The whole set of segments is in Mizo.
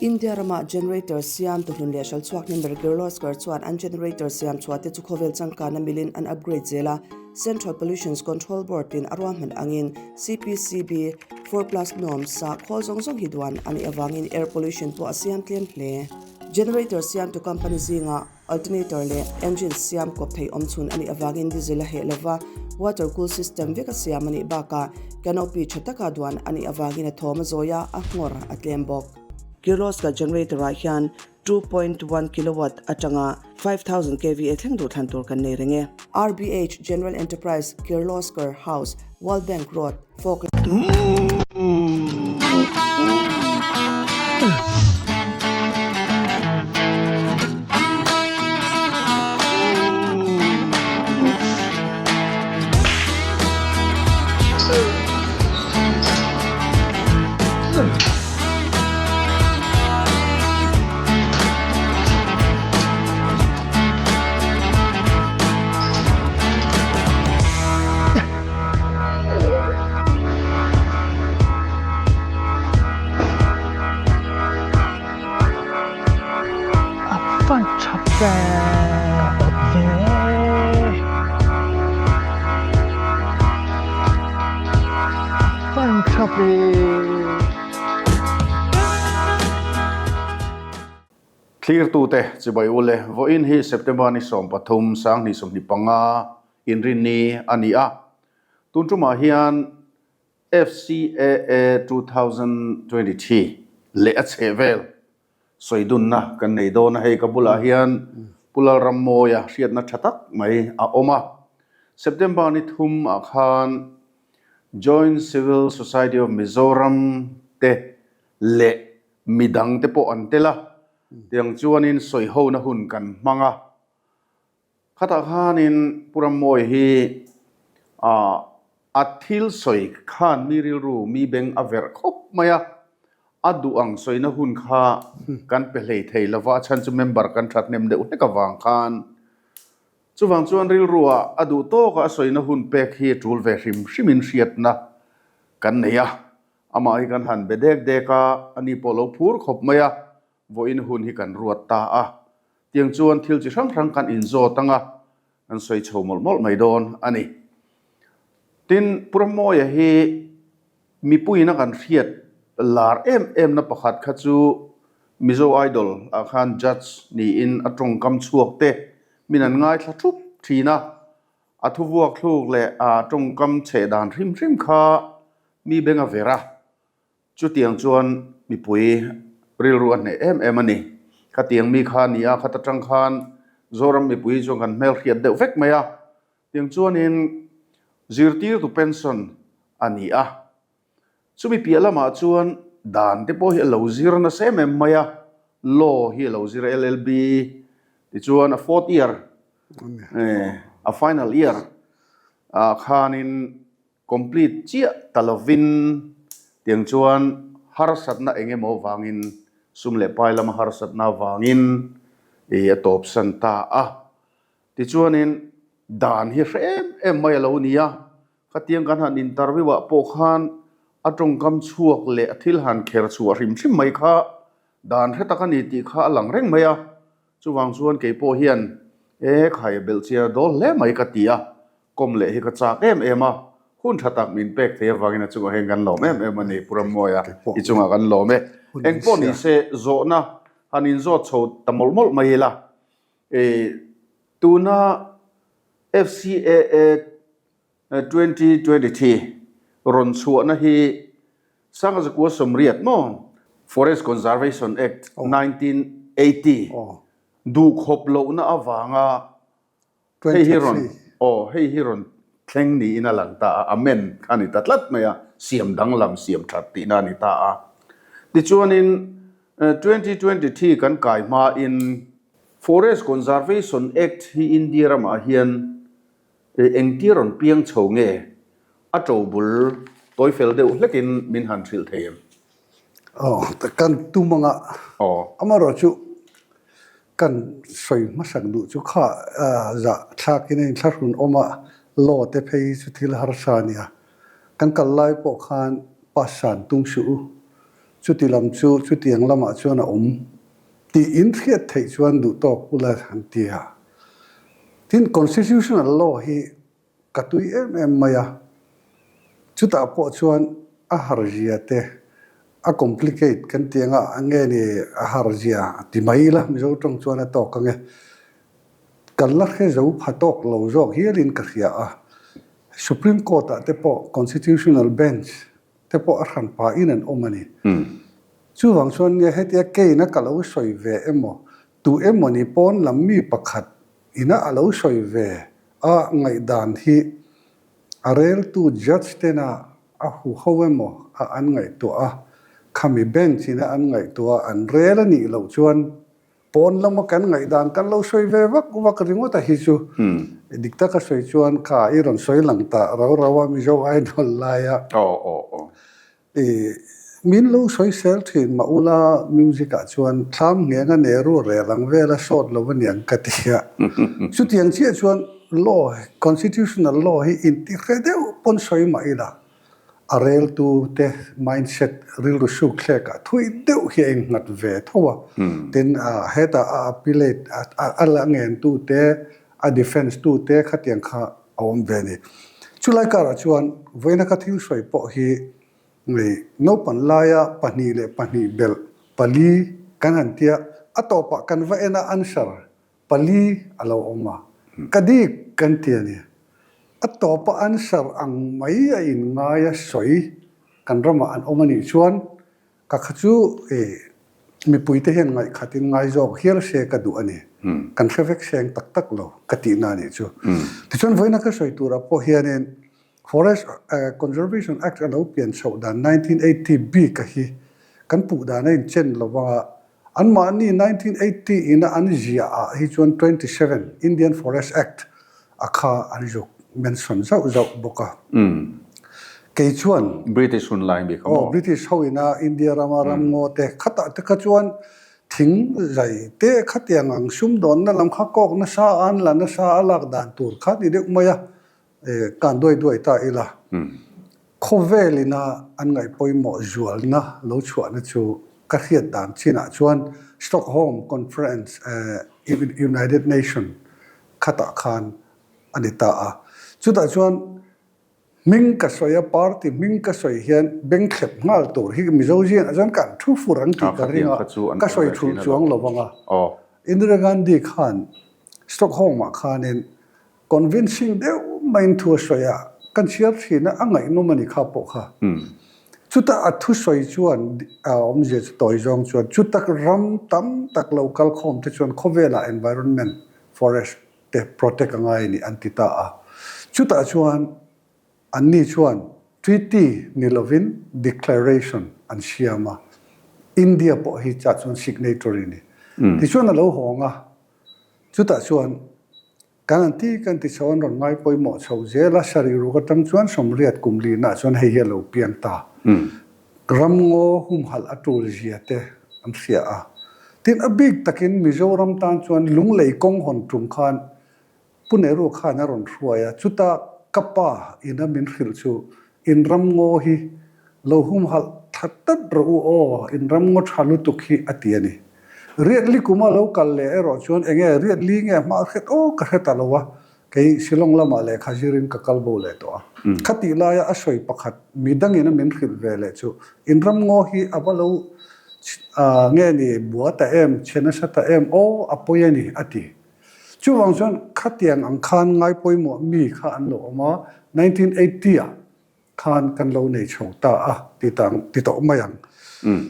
India rama generator siam tuhlun leh hralchhuak hnem ber Kirloskar chuan an generator siam chhuahte chu khawvel changkana milin an upgrade zel a, Central Pollutions Control Board in a ruahman angin CPCB four plus norms ah khawl zawng zawng hi duan a nih avangin air pollution pawh a siam tlem hle. Generator siamtu company zingah Alternator leh engine siam kawp thei awm chhun a nih avangin diesel a heh lova, water cool system vek a siam a nih bakah canopy tha taka duan a nih avangin a thawm a zawi a, a nghawr a tlem bawk. Kirloskar generator-ah hian 2.1 kilowatt atanga 5000 kVA thleng duh thlan tur kan nei reng e. RBH General Enterprise, Kirloskar House, World Bank Road, Falkland. A fan tha ve ve. A fan tha ve. Thlirtute chibai u le, vawiin hi September ni 13, 2025 inrinni a ni a. Tun tumah hian FCAA 2023 leh a chheh vel sawi dunna kan nei dawn a, hei ka bulah hian Pu Lalrammawia hriatna tha tak mai a awm a. September ni thum ah khan Joint Civil Society of Mizoram te leh midang te pawh an tel a, tiang chuanin sawihona hun kan hmang a. Khatah khanin Pu Rammawi hi a thil sawi khan mi rilru mi beng a verh khawp mai a, a duh ang sawina hun kha kan pe hlei thei lo va, a chhan chu member kan that hnem deuh hlek avang khan. Chuvang chuan rilruah a duh tawka a sawina hun pek hi tul ve hrim hrimin hriatna kan nei a, amah hi kan han be dek dek a, ani pawh lo phur khawp mai a, Vawiin hun hi kan ruat ta a, tiang chuan thil chi hrang hrang kan inzawt ang a, kan sawi chho mawlh mawlh mai dawn a ni. Tin, Pu Rammawia hi mipuiin a kan hriat lar em em na pakhat kha chu Mizo Idol ah khan judge niin a tawngkam chhuak te min an ngaithla thup thin a, a thuvuak thluk leh a tawngkam chheh dan hrim hrim kha mi beng a ver a. Chutiang chuan mipui rilru a hneh em em a ni. Khatiang mi kha a ni a, khat atang khan Zoram mipui chuan kan hmelhriat deuh vek mai a. Tiang chuanin zirtirtu pension a ni a. Chumi piah lamah chuan dan te pawh hi a lo zir nasa em em mai a, Law hi a lo zir a, LLB tichuan a fourth year, a final year ah khanin Complete chiah ta lovin tiang chuan harsatna eng emaw vangin sum leh pai lama harsatna vangin i a tawpsan ta a. Tichuanin dan hi hre em em mai a lo ni a, khatiang kan han interview ah pawh khan a tawngkam chhuak leh a thil han kher chhuah hrim hrim mai kha dan hre tak a ni tih kha a lang reng mai a. Chuvang chuan kei pawh hian e khai belh chian a dawl hle mai ka ti a, kawm leh hi ka chak em em a, hun tha tak min pek thei avangin a chungah hian kan lawm em em a ni Pu Rammawia i chungah kan lawm e. Eng pawh ni se zawhna han inzawt chho ta mawlh mawlh mai ila e tuna FCAA 2023 rawn chhuahna hi Sangazakua sawmriat maw? Forest Conservation Act 1980 duhkhawp lohna avanga hei hi rawn aw hei hi rawn thleng niin a lang ta a, amend kha a ni ta tlat mai a, siam danglam siam that tihna a ni ta a. Tichuanin 2023 kan kai hmain Forest Conservation Act hi India ramah hian Engtia rawn piang chho nge a to bul tawi fel deuh hlekin min han hrilh thei em? Aw, kan tum anga amaherawh chu kan sawi hmasak duh chu kha zah thlakin a inthlahrun awm a, law te phei chu thil harsa a nia. Kan kal lai pawh khan pass san tum suh u. Chuti lam chu chutiang lamah chuan a awm tih in hriat theih chuan duh tawk ula an ti a. Tin, Constitutional Law hi ka tui em em mai a, chutah pawh chuan a harzia te a complicate kan ti anga nge ni a harzia ti mai ila Mizo tawng chuan a tawk ange. Kan la hre zo pha tawk lo zawk hialin ka hria a. Supreme Court ah te pawh Constitutional Bench te pawh a hran pahin an awm a ni. Chuvang chuan nge hetia keina ka lo sawi ve emaw, tu emaw ni pawn lam mi pakhat ina a lo sawi ve a ngaihdan hi a reltu judge tena a huho emaw a an ngaihtuah a, khami bench ina an ngaihtuah a an rel a nih loh chuan Pawn lama kan ngaihdan kan lo sawi ve vak vak ringawt a hi chu dik taka sawi chuan kha i rawn sawi lang ta rau rau a Mizo Idol laia i min lo sawi sel thin mah ula music ah chuan thlam ngheng a Nehru rel ang vela sawt lo aniang ka ti a. Chutiang chiah chuan law constitutional law hi intihre deuh pawn sawi mah ila A reltu te mindset rilru suk thlek ah thui deuh hi a innghat ve tho a. Tin, hetah a appellate a la ngen tu te, a defence tu te khatiang kha a awm ve a ni. Chulai karah chuan vawiina ka thil sawi pawh hi naupan laia pahnih leh pahnih belh pali kan han tia, a tawpah kan va en a answer Pali a lo awm a, ka dik kan ti a ni. A tawpa answer ang mai a inngai a sawi kan ramah an awm a nih chuan ka kha chu mipuite hian ngaihkhatin ngai zawk hial se ka duh a ni. Kan hre vek seng tak tak lo ka tihna a nih chu. Tichuan vawiina ka sawi turah pawh hianin Forest Conservation Act a lo pian chhoh dan 1980 bik a hi kan puh dan a inchen lo vanga Anmahni 1980 ina an ziah ah hi chuan 27 Indian Forest Act a kha an zuk mention zauh zauh bawk a. Kei chuan. British hun lai mi kha maw? Aw, British ho ina India rama ramngaw te khatah te kha chuan thing zai te khatiang ang sumdawnna lam kha kawk nasa a an la nasa a lak dan tur kha ni deuh mai a. Kan duai duai ta ila, khawvel ina an ngaih pawimawh zualna lo chhuahna chu ka hriat dan chinah chuan Stockholm Conference United Nation khatah khan a ni ta a. Chutah chuan hming ka sawi a, party hming ka sawi hian bengthlep nghal tur hi Mizo zingah chuan kan thu fur ang tih ka ring a, ka sawi thulh chuang lo vang a. Indira Gandhi khan Stockholm-ah khanin Convincing deuh maiin thu a sawi a, kan chhiar thin a, a ngaihnawm a ni kha pawh kha. Chuta a thusawi chuan a awmzia chu tawi zawng chuan chutak ram tam tak lo kal khawm te chuan khawvelah environment, forest te protect a ngai a ni an ti ta a. Chutah chuan anni chuan treaty ni lovin declaration an siam a, India pawh hi chah chuan signatory a ni. Tichuan a lo hawng a, chutah chuan Kan an ti kan ti chho an rawn ngai pawimawh chho zel a, sarih ruk atang chuan sawmriat kum linah chuan hei hi a lo piang ta. Ramngaw humhalh a tul zia te an hria a. Tin, a bik takin Mizoram tan chuan Lunglei kawng hawn tum khan Pu Nehru khan a rawn hruai a, chuta ka pa ina min hrilh chu In ramngaw hi lo humhalh tha tlat rawh u aw, in ramngaw tha lutuk hi a ti a ni. Riatli kuma lo kal leh erawh chuan enge Riatli nge hma hret aw ka hre ta lo a, kei Shillong lamah lehkha zirin ka kal bo leh tawh a. Khatih laia a sawi pakhat mi dangin a min hrilh ve leh chu in ramngaw hi a va lo nge ni bua ta em, chhe nasa ta em aw a pawi a ni a ti. Chuvang chuan khatiang ang khan ngai pawimawh mi kha an lo awm a, 1980 ah khan kan lo nei chho ta a ti tang ti tawh mai ang.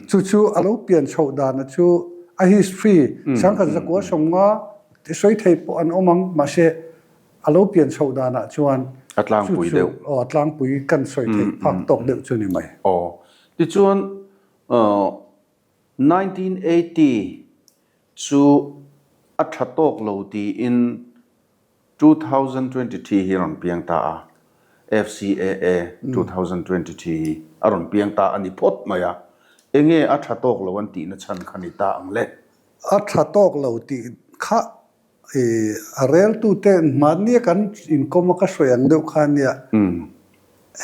Chu chu a lo pian chhoh dana chu a history sangkhat zakua sawmnga sawi thei pawh an awm ang mahse a lo pian chhoh danah chuan A tlangpui deuh. Aw a tlangpui kan sawi theih phak tawk deuh chu ni mai. Aw tichuan 1980 chu a tha tawk lo tiin 2023 hi a rawn piang ta a, FCAA 2023 hi a rawn piang ta a ni phawt mai a, enge a tha tawk lo an tihna chhan kha ni ta ang le? A tha tawk lo tih kha i a reltute hmannia kan inkawm a ka sawi ang deuh kha nia,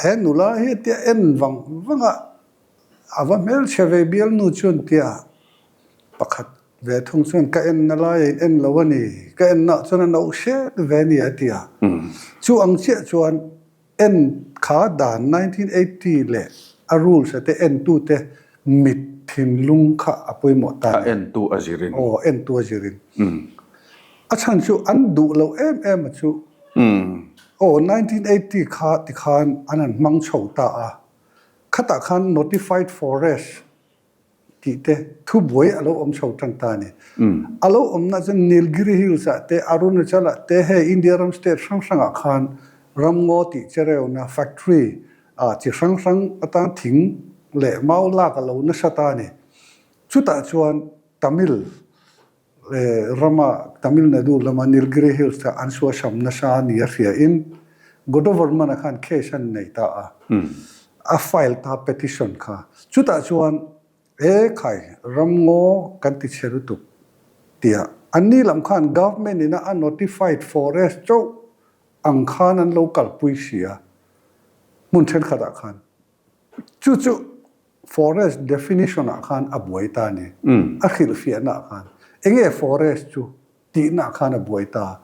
he nula hi tia en vang vang a. A va hmelchhe ve bialnu chuan tia pakhat ve thung chuan ka enna lai a in en lo a ni, ka ennaah chuan a no hret ve a ni a ti a. Chu ang chiah chuan en kha dan 1980 leh a rules a te entute mit thinlung kha a pawimawh ta a ni. A entu a zirin. Aw, entu a zirin. A chhan chu an duh lo em em a chu. Aw, 1980 kha tikhan an han hmang chho ta a. Khatah khan notified forest tih te thubuai a lo awm chho tan ta a ni. A lo awmna chuan Nilgiri Hills ah te, Arunachal ah te, hei India ram state hrang hrangah khan ramngaw tih chereuna factory ah chi hrang hrang atan thing leh mau lak a lo nasa ta a ni. Chutah chuan Tamil rama Tamil Nadu lama Nilgiri Hills kha an suasam nasa nia hria in Godavarman-a khan case an nei ta a, a file ta petition kha. Chutah chuan e khai ramngaw kan ti chhe lutuk tia anni lam khan government ina a notified forest chauh ang khan an lo kalpui si a hmun thenkhatah khan. Chu chu forest definition ah khan a buai ta a ni. A hrilhfiahna ah khan enge forest chu tihna ah khan a buai ta.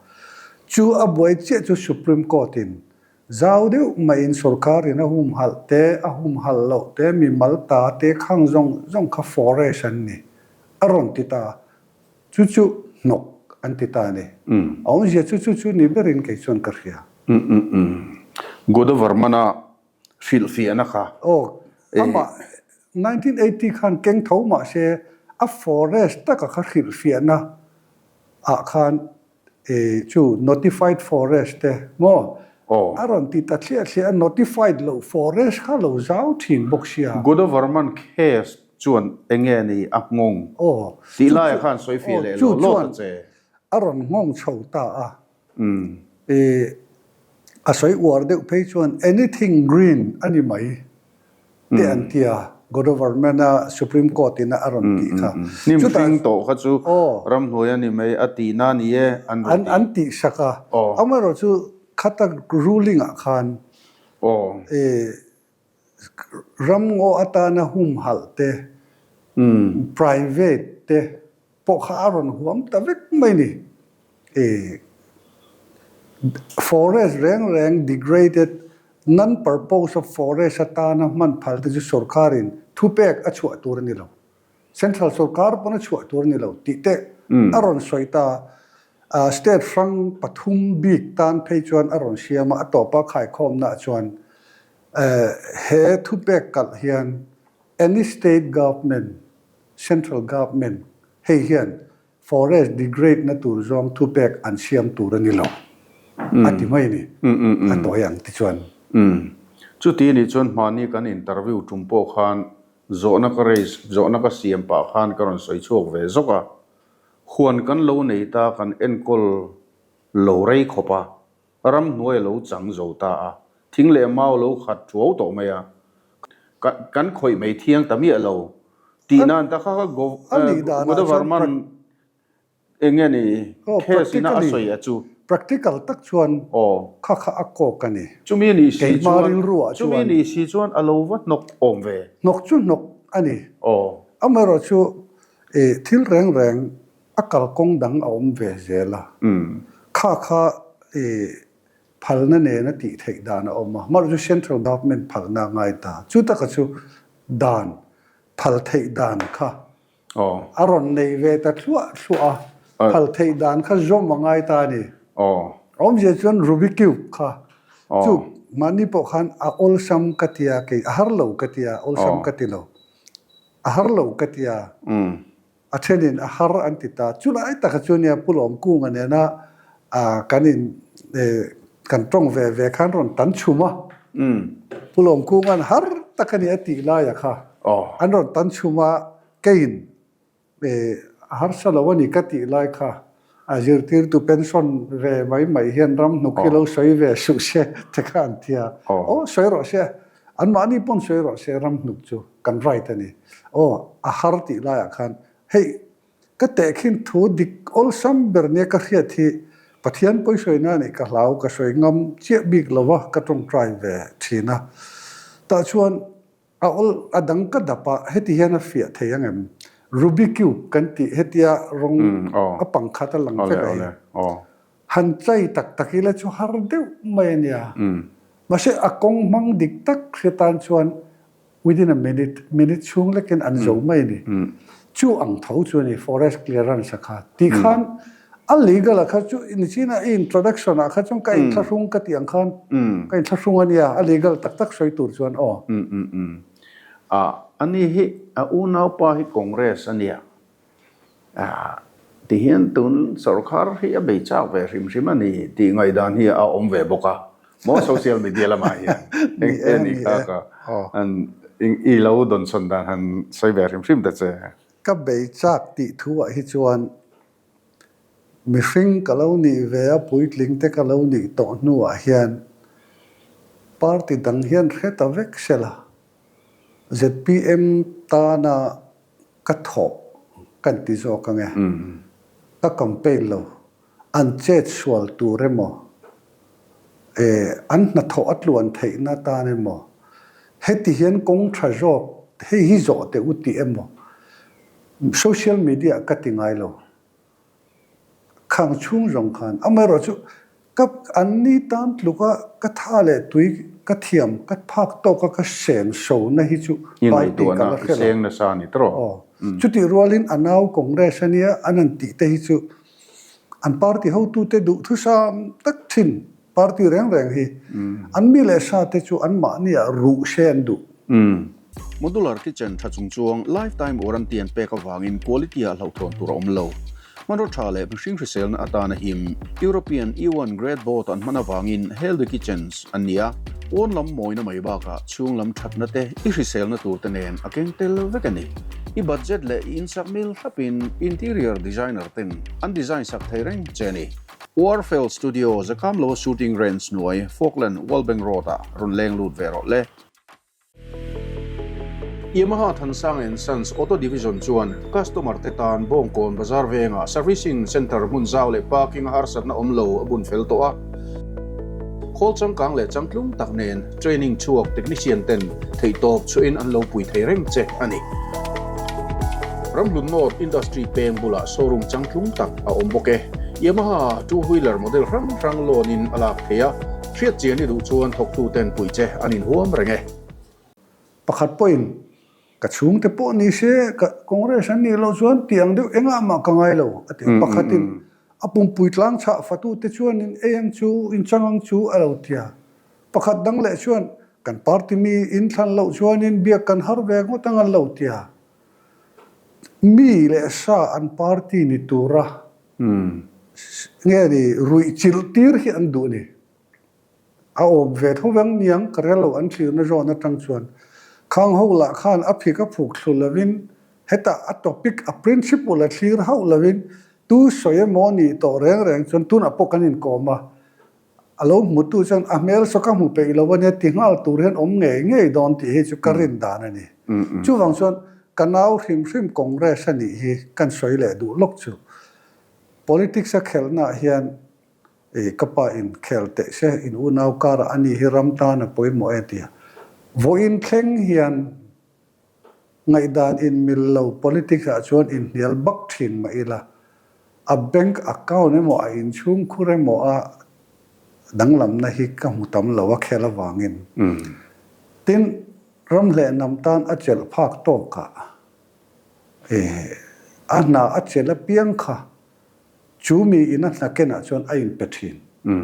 Chu a buai chiah chu Supreme Court in zau deuh maiin sorkar in a humhalh te, a humhalh loh te, mimal ta te khang zawng zawng kha forest an ni a rawn ti ta. Chu chu hnawk an ti ta a ni. A awmzia chu chu chu ni berin kei chuan ka hria. Godavarman-a hrilhfiahna kha. Aw, amah 1980 khan keng tho mah se a forest taka kha hrilhfiahna ah khan chu notified forest te maw a rawn ti ta thliah thliah a, notified loh forest kha lo zau thin bawk sia. Godavarman case chuan enge ni a nghawng tih laiah khan sawifiah leh lo law ta che. A rawn nghawng chho ta a. A sawi uar deuh phei chuan anything green a ni mai te an ti a, Godoverman a Supreme Court in a rawn tih kha. Hnim hring tawh kha chu ramhnuai a ni mai a tihna a ni e an rawn ti. An tih sak a, amaherawhchu khata ruling ah khan ramngaw atana humhalh te, private te pawh kha a rawn huam ta vek mai ni. Forest reng reng degraded non-purpose of forest atana hman phal te chu sorkarin thupek a chhuah tur a ni lo. Central sorkar pawn a chhuah tur a ni lo tih te a rawn sawi ta. State hrang pathum bik tan phei chuan a rawn siam a, a tawpa khaikhawmnaah chuan he thupek kalh hian any state government, central government hei hian forest degrade na tur zawng thupek an siam tur a ni lo a ti mai a ni, a tawi ang ti chuan. Chuti nih chuan hmani kan interview tum pawh khan Zawhna ka raise, zawhna ka siam pah khan ka rawn sawi chhuak ve zawk a, huan kan lo nei ta kan enkawl lo rei khawp a, ramhnuai a lo chang zo ta a, thing leh mau lo khat thuau tawh mai a, kan khawih mai thiang ta miah lo tih nan ta kha kha Godavarman Eng nge ni case ina a sawi a chu? Practical tak chuan kha kha a kawk a ni. Chumi ni si chuan, chumi ni si chuan a lo va hnawk awm ve. Hnawk chu hnawk a ni. Amaherawh chu thil reng reng a kalkawng dang a awm ve zel a. Kha kha phalna nena tih theih dan a awm a. Amaherawh chu Central Government phalna a ngai ta. Chu taka chu dan phal theih dan kha A rawn nei ve ta thluah thluah a, phal theih dan kha zawm a ngai ta a ni. Awmzia chuan Rubik Cube kha chu mahni pawh khan a awlsam ka ti a, kei a har lo ka ti a, awlsam ka ti lo. A har lo ka ti a, a thenin a har an ti ta. Chulai taka chu nia Pu Lawmkunga nena kan in kan tawng ve ve khan rawn tan chhum a. Pu Lawmkunga'n har tak a ni a tih laia kha an rawn tan chhum a, keiin a harsa lo a ni ka tih lai kha a zirtirtu pension ve mai mai hian ram hnuk hi lo sawi ve suh se te kha an ti a. Aw sawi rawh se, anmahni pawn sawi rawh se ram hnuk chu kan right a ni. Aw a har tih laiah khan hei Ka tehkhin thu dik awlsam ber nia ka hriat hi Pathian pawisawi na nih ka hlau, ka sawi ngam chiah bik lo va, ka tawngtai ve thin a. Tah chuan. A awl a dang ka dap a, heti hian a fiah thei ang em? Rubik cube kan tih hetia rawng a pangkhat a lang vek a hi. Han chai tak tak ila chu har deuh mai a nia. Mahse a kawng hmang dik tak hre tan chuan within a minute, minute chhung lekin an zo mai a ni. Chu ang tho chu a ni forest clearance a kha. Ti khan a legal a kha chu nichina i introduction ah kha chuan ka inthlahrung ka tih ang khan ka inthlahrung a nia, a legal tak tak sawi tur chuan aw. A ni hi a unaupa hi Congress a nia. Ti hian tun sorkar hi a bei chak ve hrim hrim a ni tih ngaihdan hi a awm ve bawk a maw social media lamah hian eng nge ni kha ka i lo dawnsawn dan han sawi ve hrim hrim ta che. Ka bei chak tih thu ah hi chuan mihring ka lo nih ve a puitling te ka lo nih tawh hnu ah hian party dang hian hre ta vek sela zpm tana Ka thawh kan ti zawk ang e. Ka campaign lo. An chet sual tur emaw, eh, an hnathawh a tluan theihna atan emaw, heti hian kawng tha zawk hei hi zawh teh u tih emaw, social media ka ti ngai lo. Khang chhung zawng khan amaherawh chu ka an ni tan tluka ka tha leh tui ka thiam ka phak tawka ka seng sona hi chu I party ka ngaihtuahna la i hre lo. seng nasa a ni tawh. Aw. Chutih rualin a nau Congress a nia an han tih te hi chu an party hotute duhthusam tak thin Party reng reng hi an mi leh sa te chu an mahniah ruh se an duh. Modular kitchen tha chung chuang lifetime warranty an pek avangin quality ah hlauhthawn tur a awm lo. Hmanraw tha leh mihring hriselna atana him European E1 grade board an hman avangin healthy kitchens an ni a. Pawn lam mawina mai bakah chhung lam thatna te i hriselna tur te nen a keng tel vek a ni. I budget leh i insak mil thlapin interior designer ten an design sak thei reng che a ni. Warfel Studio Zakamlo Shooting Range hnuai Falkland Wallbank Road-ah rawn leng lut ve rawh le. Yamaha Thansang and Sons Auto Division chuan customer te tan Bawngkawn Bazar vengah Servicing Centre hmun zau leh parking a harsatna awm lo a bun fel tawh a. Khawl changkang leh changtlung tak nen training chhuak technician ten theihtawp chhuahin an lo pui thei reng che a ni. Ramhlun North Industry peng bulah showroom changtlung tak a awm bawk e. Yamaha two wheeler model hrang hrang loan in a lak thei a, hriat chian i duh chuan thawktu ten puih che an inhuam reng e. Pakhat pawhin Ka chhungte pawh ni se, ka Congress an nih loh chuan tih ang deuh engah mah ka ngai lo, a ti a. Pakhatin a pumpui tlang chhah fatute chuan in ei ang chu, in chang ang chu a lo ti a. Pakhat dang leh chuan kan party mi in thlan loh chuanin biak kan har ve ngawt ang an lo ti a. Mi leh sa an party ni tura nge ni ruih chilh tir hi an duh ni. A awm ve tho veng niang ka rel lo an thlirna zawn atang chuan khang ho lah khan a phik a phuk thlu lovin hetah a topic a principle a thlir hauh lovin tu sawi emaw nih tawh reng reng chuan tunah pawh kan inkawm a, a lo hmutu chuan a hmel saw ka hmu peih lo ania ti nghal tur hian awm ngei ngei dawn tih hi chu ka rin dan a ni. Chuvang chuan ka nau hrim hrim Congress a nih hi kan sawi leh duh lawk chu politics a khelhnaah hian I ka pa in khel teh se, in unau karah a ni hi ram tan a pawimawh e tia. Vawiin thleng hian ngaihdan in mil lo politics ah chuan in hnial bak thin mah ila, a bank account emaw a inchhung khur emaw a danglamna hi ka hmu tam lo a khel avangin. Tin, ram hlehnam tan a chelh phak tawkah a hna a chelh apiang kha Chu mi in a hna kenah chuan a inpe thin.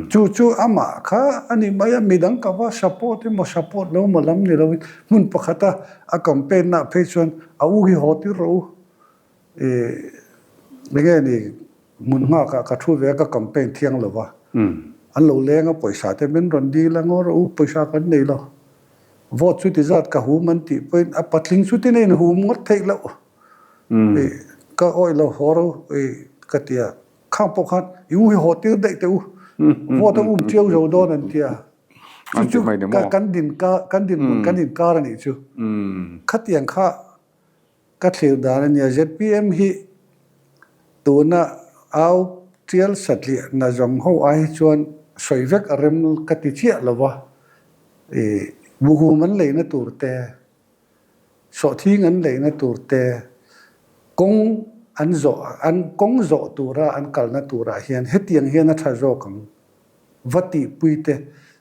Chu chu amah kha a ni mai a, midang ka va support emaw support lo emaw lam ni loin hmun pakhata a campaign nah phei chuan a u hi haw tir rawh u. Ih enge ni hmun nghakah ka thu ve a ka campaign thiang lo va. An lo leng a pawisa te min rawn dil a ngaw rawh u pawisa kan nei lo. Vote chu ti zat ka hum an tih pawhin a patling chu tin a inhum ngawt theih loh. Ih ka awih lo haw ro ih ka ti a, khang pawh khan i u hi haw tir daih teh u, vote a um chiau zo dawn an ti a, chu chu kan din kan dinhmun kan inkar a nih chu. Khatiang kha ka thlir dan a nia, zpm hi tuna au tial satliah na zawng ho ai hi chuan sawi vek a rem ka ti chiah lo va, ih buhhum an leina tur te. Sawhthing an leina tur te, kawng an zawh an kawng zawh tura an kalna turah hian hetiang hian a tha zawk ang va tihpui te,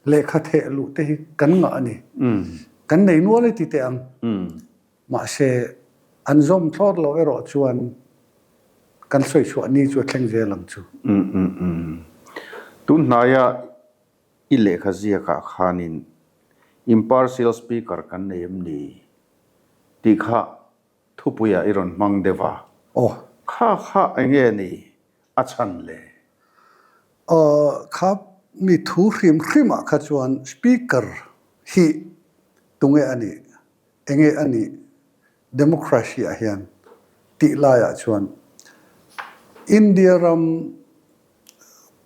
lehkha theh luh te hi kan ngah a ni. Kan nei nual e ti teh ang. Mahse, an zawm thlawt loh erawh chuan kan sawi chhuah ni chu a thleng zel ang chu. Tun hnaia i lehkha ziakah khanin impartial speaker kan nei em ni tih kha thupuiah i rawn hmang deuh a. Aw. Kha kha eng nge ni a chhan le? Aw, kha mi thu hrim hrimah kha chuan speaker hi tunge a nih? Enge a nih democracy ah hian tih laiah chuan India ram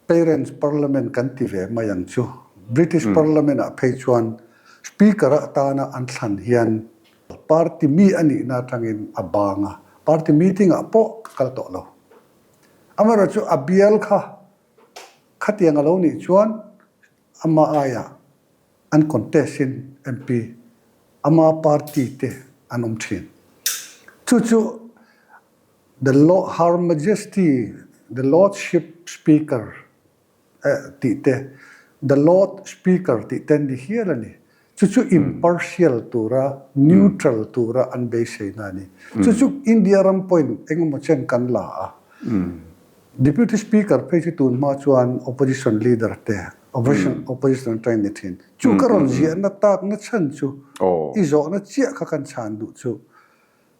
parents parliament kan ti ve mai ang chu. British parliament ah phei chuan speaker atana an thlan hian party mi a nihna atangin a bang a, party meeting ah pawh ka kal tawh lo. Amaherawhchu a bial kha khatiang a lo nih chuan Ama aiah an contest in MP ama party te an awm thin. Chu chu the Her Majesty the Lordship Speaker tih te, the Lord Speaker tih te an ni hial a ni. Chu chu impartial tura, neutral tura an beiseina a ni. Chu chu India ram pawhin engemaw chen kan la a. Deputy Speaker phei chu tun hma chuan Opposition Leader te, Opposition Opposition atangin ni thin. Chu ka rawn ziahna takna chhan chu i zawhna chiah kha kan chhan duh chu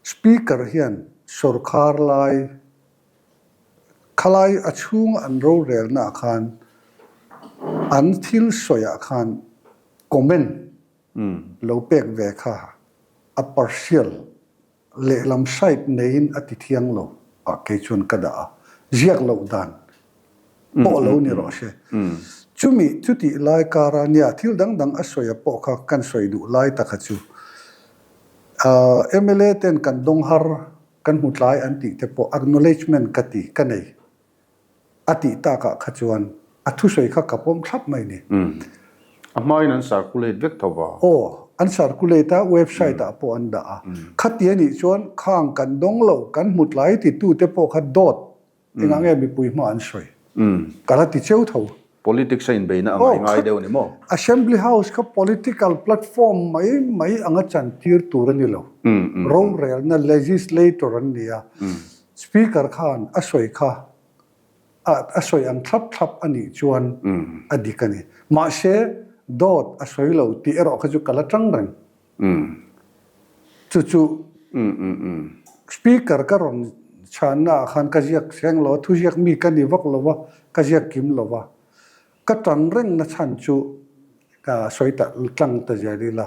Speaker hian sawrkhar lai khalai a chhunga an rorelna ah khan an thil sawiah khan comment lo pek ve kha a partial Lehlam side neiin a ti thiang lo a, kei chuan ka dah a, ziak loh dan pawh lo ni rawh se. Chumi chutih lai kara nia thil dang dang a sawi a pawh kha kan sawi duh lai ta kha chu mla ten kan dawng har kan hmu tlai an tih te pawh acknowledgement ka ti ka nei. A tih takah kha chuan a thusawi kha ka pawm thlap mai ni. A hmain an circulate vek tho va. Aw, an circulate a, website ah pawh an dah a. Khati a nih chuan khang kan dawng lo, kan hmu tlai titute pawh kha dawt engah nge mipui hma an sawi? Ka la ti cheu tho. Politics a inbeihna a ngai ngai deuh ni maw? Assembly House kha political platform mai mai anga chantir tur a ni lo. Rorelna legislator an ni a. Speaker khan a sawi kha a sawi ang thlap thlap a nih chuan a dik a ni. Mahse, dawt a sawi lo tih erawh kha chu ka la tang reng. Chu chu Speaker ka rawn chhanna ah khan ka ziak seng lo a, thuziak mi ka ni vak lo va, ka ziak kim lo va. Ka tan reng na chhan chu ka sawi ta tlang ta zel ila.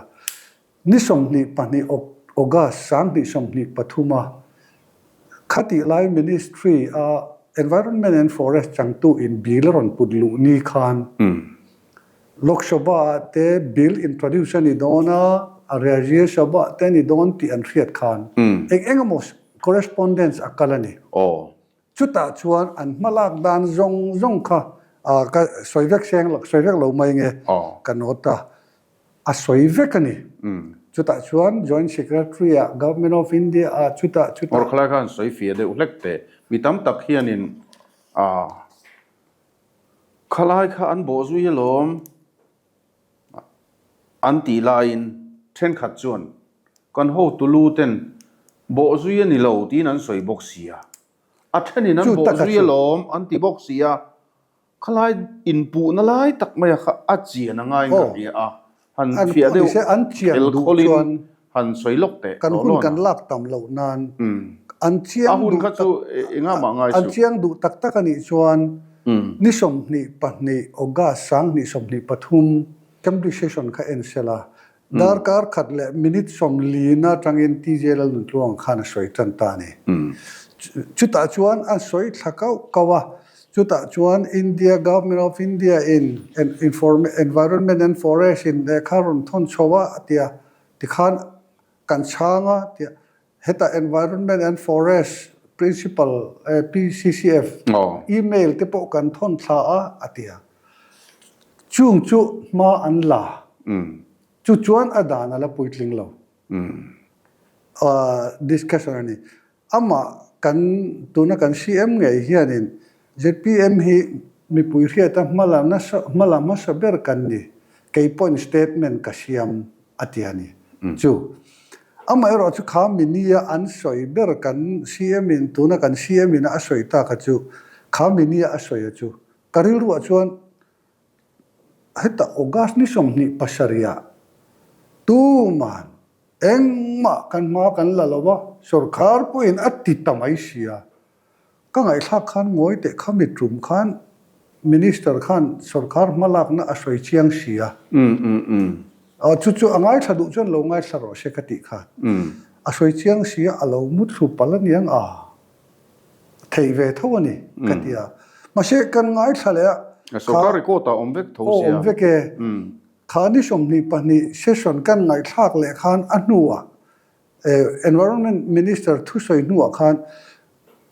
Ni 22 August 2023 a khatih lai Ministry a Environment and Forest changtu in bill a rawn put luh ni khan Lok Sabha ah te bill introduce a ni dawn a, a Rajya Sabha ah te a ni dawn tih an hriat khan eng eng emaw correspondence a kal a ni. Chutah chuan an hmalak dan zawng zawng kha ka sawi vek seng lo, sawi vek lo mai nge ka note a, a sawi vek a ni. Chutah chuan Joint Secretary ah Government of India ah chutah chutah. Awr khalai khan sawi fia deuh hlek teh. Mi tam tak hianin khalai kha an bawh zui alawm. An tih laiin thenkhat chuan kan hotu lu ten bawhzui a ni lo tiin an sawi bawk si a, a thenin an bawhzui alawm an ti bawk si a, khalai inpuhna lai tak maia kha a chian a ngaiin ka hria a, han fiah deuh khelkhawlin han sawi lawk teh Kan hun kan lak tam loh nan an chiang duh tak chu engah mah ngai an chiang duh tak tak a nih chuan ni 22 August 2023 Assembly session kha en sela darkar khat leh minute 40 atangin TJ Lalnuntluang khan a sawi tan ta a ni. Chutah chuan a sawi thla kauh kauh a, chutah chuan India Government of India in Environment and Forest in lehkha rawn thawn chho a a ti a, Tikhan kan chhang a tia hetah Environment and Forest Principal PCCF email te pawh kan thawn thla a a ti a. Chung chu hma an la. Chu chuan a dan a la puitling lo. Discussion a ni. Amah kan tuna kan CM ngei hianin zpm hi mipui hriata hmala nasa hmala hmasa ber kan ni, kei pawhin statement ka siam a ti a ni. Chu amaherawh chu kha minia an sawi ber kan CM in tuna kan CM in a sawi tak a chu kha minia a sawi a chu ka rilruah chuan Heta August ni 27 ah tuman engmah kan hma kan la lo va, sorkar pawhin a ti ta mai sia. Ka ngaihthlak khan ngawi teh kha mitrum khan Minister khan sorkar hmalakna a sawi chiang sia. Chu chu a ngaithla duh chuan lo ngaithla rawh se ka tih khan a sawi chiang sia a lo muthlu palh aniang a. Theih ve tho a ni ka ti a. Mahse kan ngaithla leh a. Sorkar record ah awm vek tho sia. Awm vek e. Kha ni 22 session kan ngaihthlak leh khan a hnuah Environment Minister thusawi hnuah khan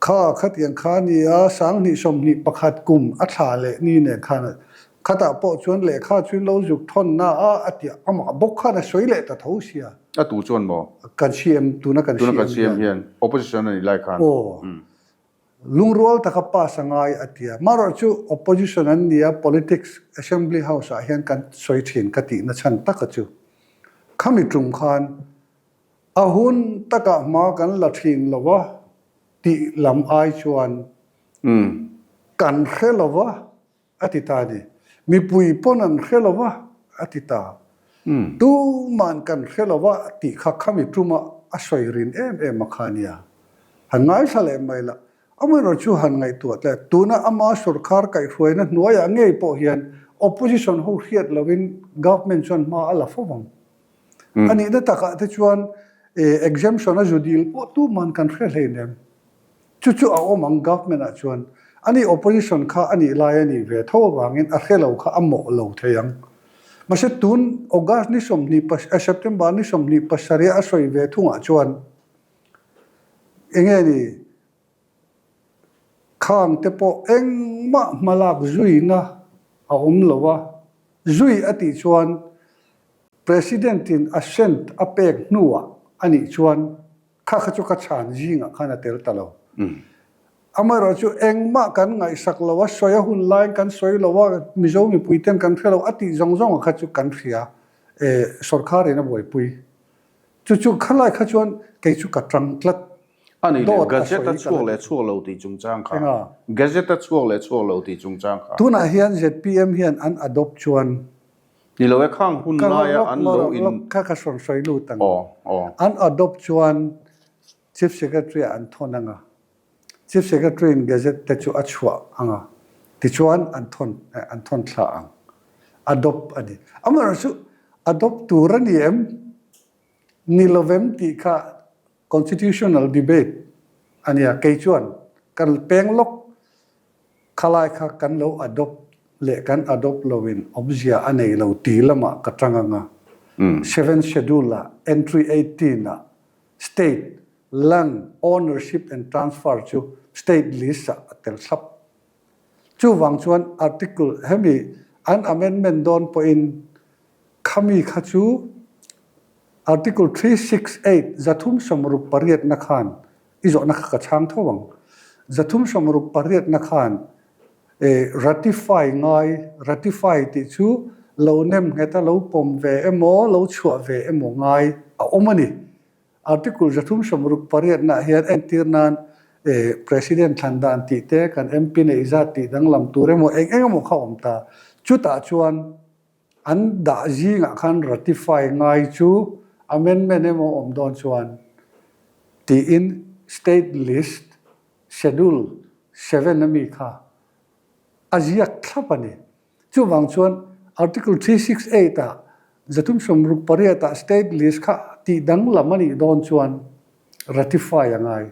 kha khatiang kha ni a 2021 kum a thla leh ni nen khan khatah pawh chuan lehkha chu lo zuk thawnna a a ti a, amah bawk khan a sawi leh ta tho sia. A tu chuan maw? Kan CM, tuna kan CM hian. Tuna kan CM hian, opposition a nih lai khan. Aw. Lungrual taka pass a ngai a ti a. Marawh chu opposition an ni a, politics assembly house ah hian kan sawi thin ka tihna chhan taka chu. Khami tum khan a hun takah hma kan la thin lo va tih lam ai chuan kan hre lo va. A ti ta a ni. Mipui pawn an hre lo va, a ti ta. Tuman kan hre lo va tih kha khami tuma a sawi rin em em a kha a nia. Han ngaithla leh mai la, amaherawh chu han ngaihtuah tle. Tuna ama sorkar kaihhruaina hnuaiah ngei pawh hian opposition ho hriat lovin government chuan hma a la fo vang. A nihna takah te chuan exemption a zu dil pawh tuman kan hre hleinem. Chu chu a awm ang government ah chuan ani opposition kha a nih lai a nih ve tho avangin a hre lo kha a mawh lo thei ang. Mahse tun August ni 20 September ni 27 a sawi ve thungah chuan enge ni khang te pawh engmah hmalak zuina a awm lo a, zui a tih chuan President in assent a pek hnuah a nih chuan Kha kha chu ka chhan zingah khan a tel ta lo. Amaherawh chu engmah kan ngaihsak lo a, sawi a hun laiin kan sawi lo a, Mizo mipui ten kan hre lo a tih zawng zawng kha chu kan hria e, sorkharin a buaipui. Chu chu khalai kha chuan kei chu ka tang tlat. A nih leh Gazette a chhuak leh chhuak lo tih chungchang kha. Gazette a chhuak leh chhuak lo tih chungchang kha. Tunah hian zpm hian an adopt chuan Ni lo e, khang hun laia an lo in. Lawk kha ka sawn sawi lut ang. An adopt chuan Chief Secretary ah an thawn ang a, Chief Secretary in Gazette te chu a chhuah ang a, tichuan an thawn an thawn thla ang. Adopt a ni. Amaherawhchu adopt tur a ni em? Ni lovem tih kha Constitutional debate a nia. Kei chuan kan peng lawk Khalai kha kan lo adopt leh kan adopt loin awmzia a nei lo ti lamah ka tang ang a. Seventh Schedule ah Entry 18 ah State Land Ownership and Transfer chu State List ah a tel thlap. Chuvang chuan Article hemi an amendment dawn pawhin khami kha chu Article 368 368 na khan I zawhna kha ka chhang tho ang. 368 khan ratify ngai, ratify tih chu lo nem nghet a, lo pawm ve emaw, lo chhuah ve emaw ngai a awm a ni. Article 368 naah hian entir nan President thlan dan tih te, kan MP neih zat tih danglam tur emaw eng eng emaw kha a awm ta. Chutah chuan An dah zingah khan ratify ngai chu amendment emaw awm dawn chuan tiin state list schedule seven ami kha a ziak thlap a ni. Chuvang chuan article 368 ah 368 ah state list kha tih danglam a nih dawn chuan ratify a ngai.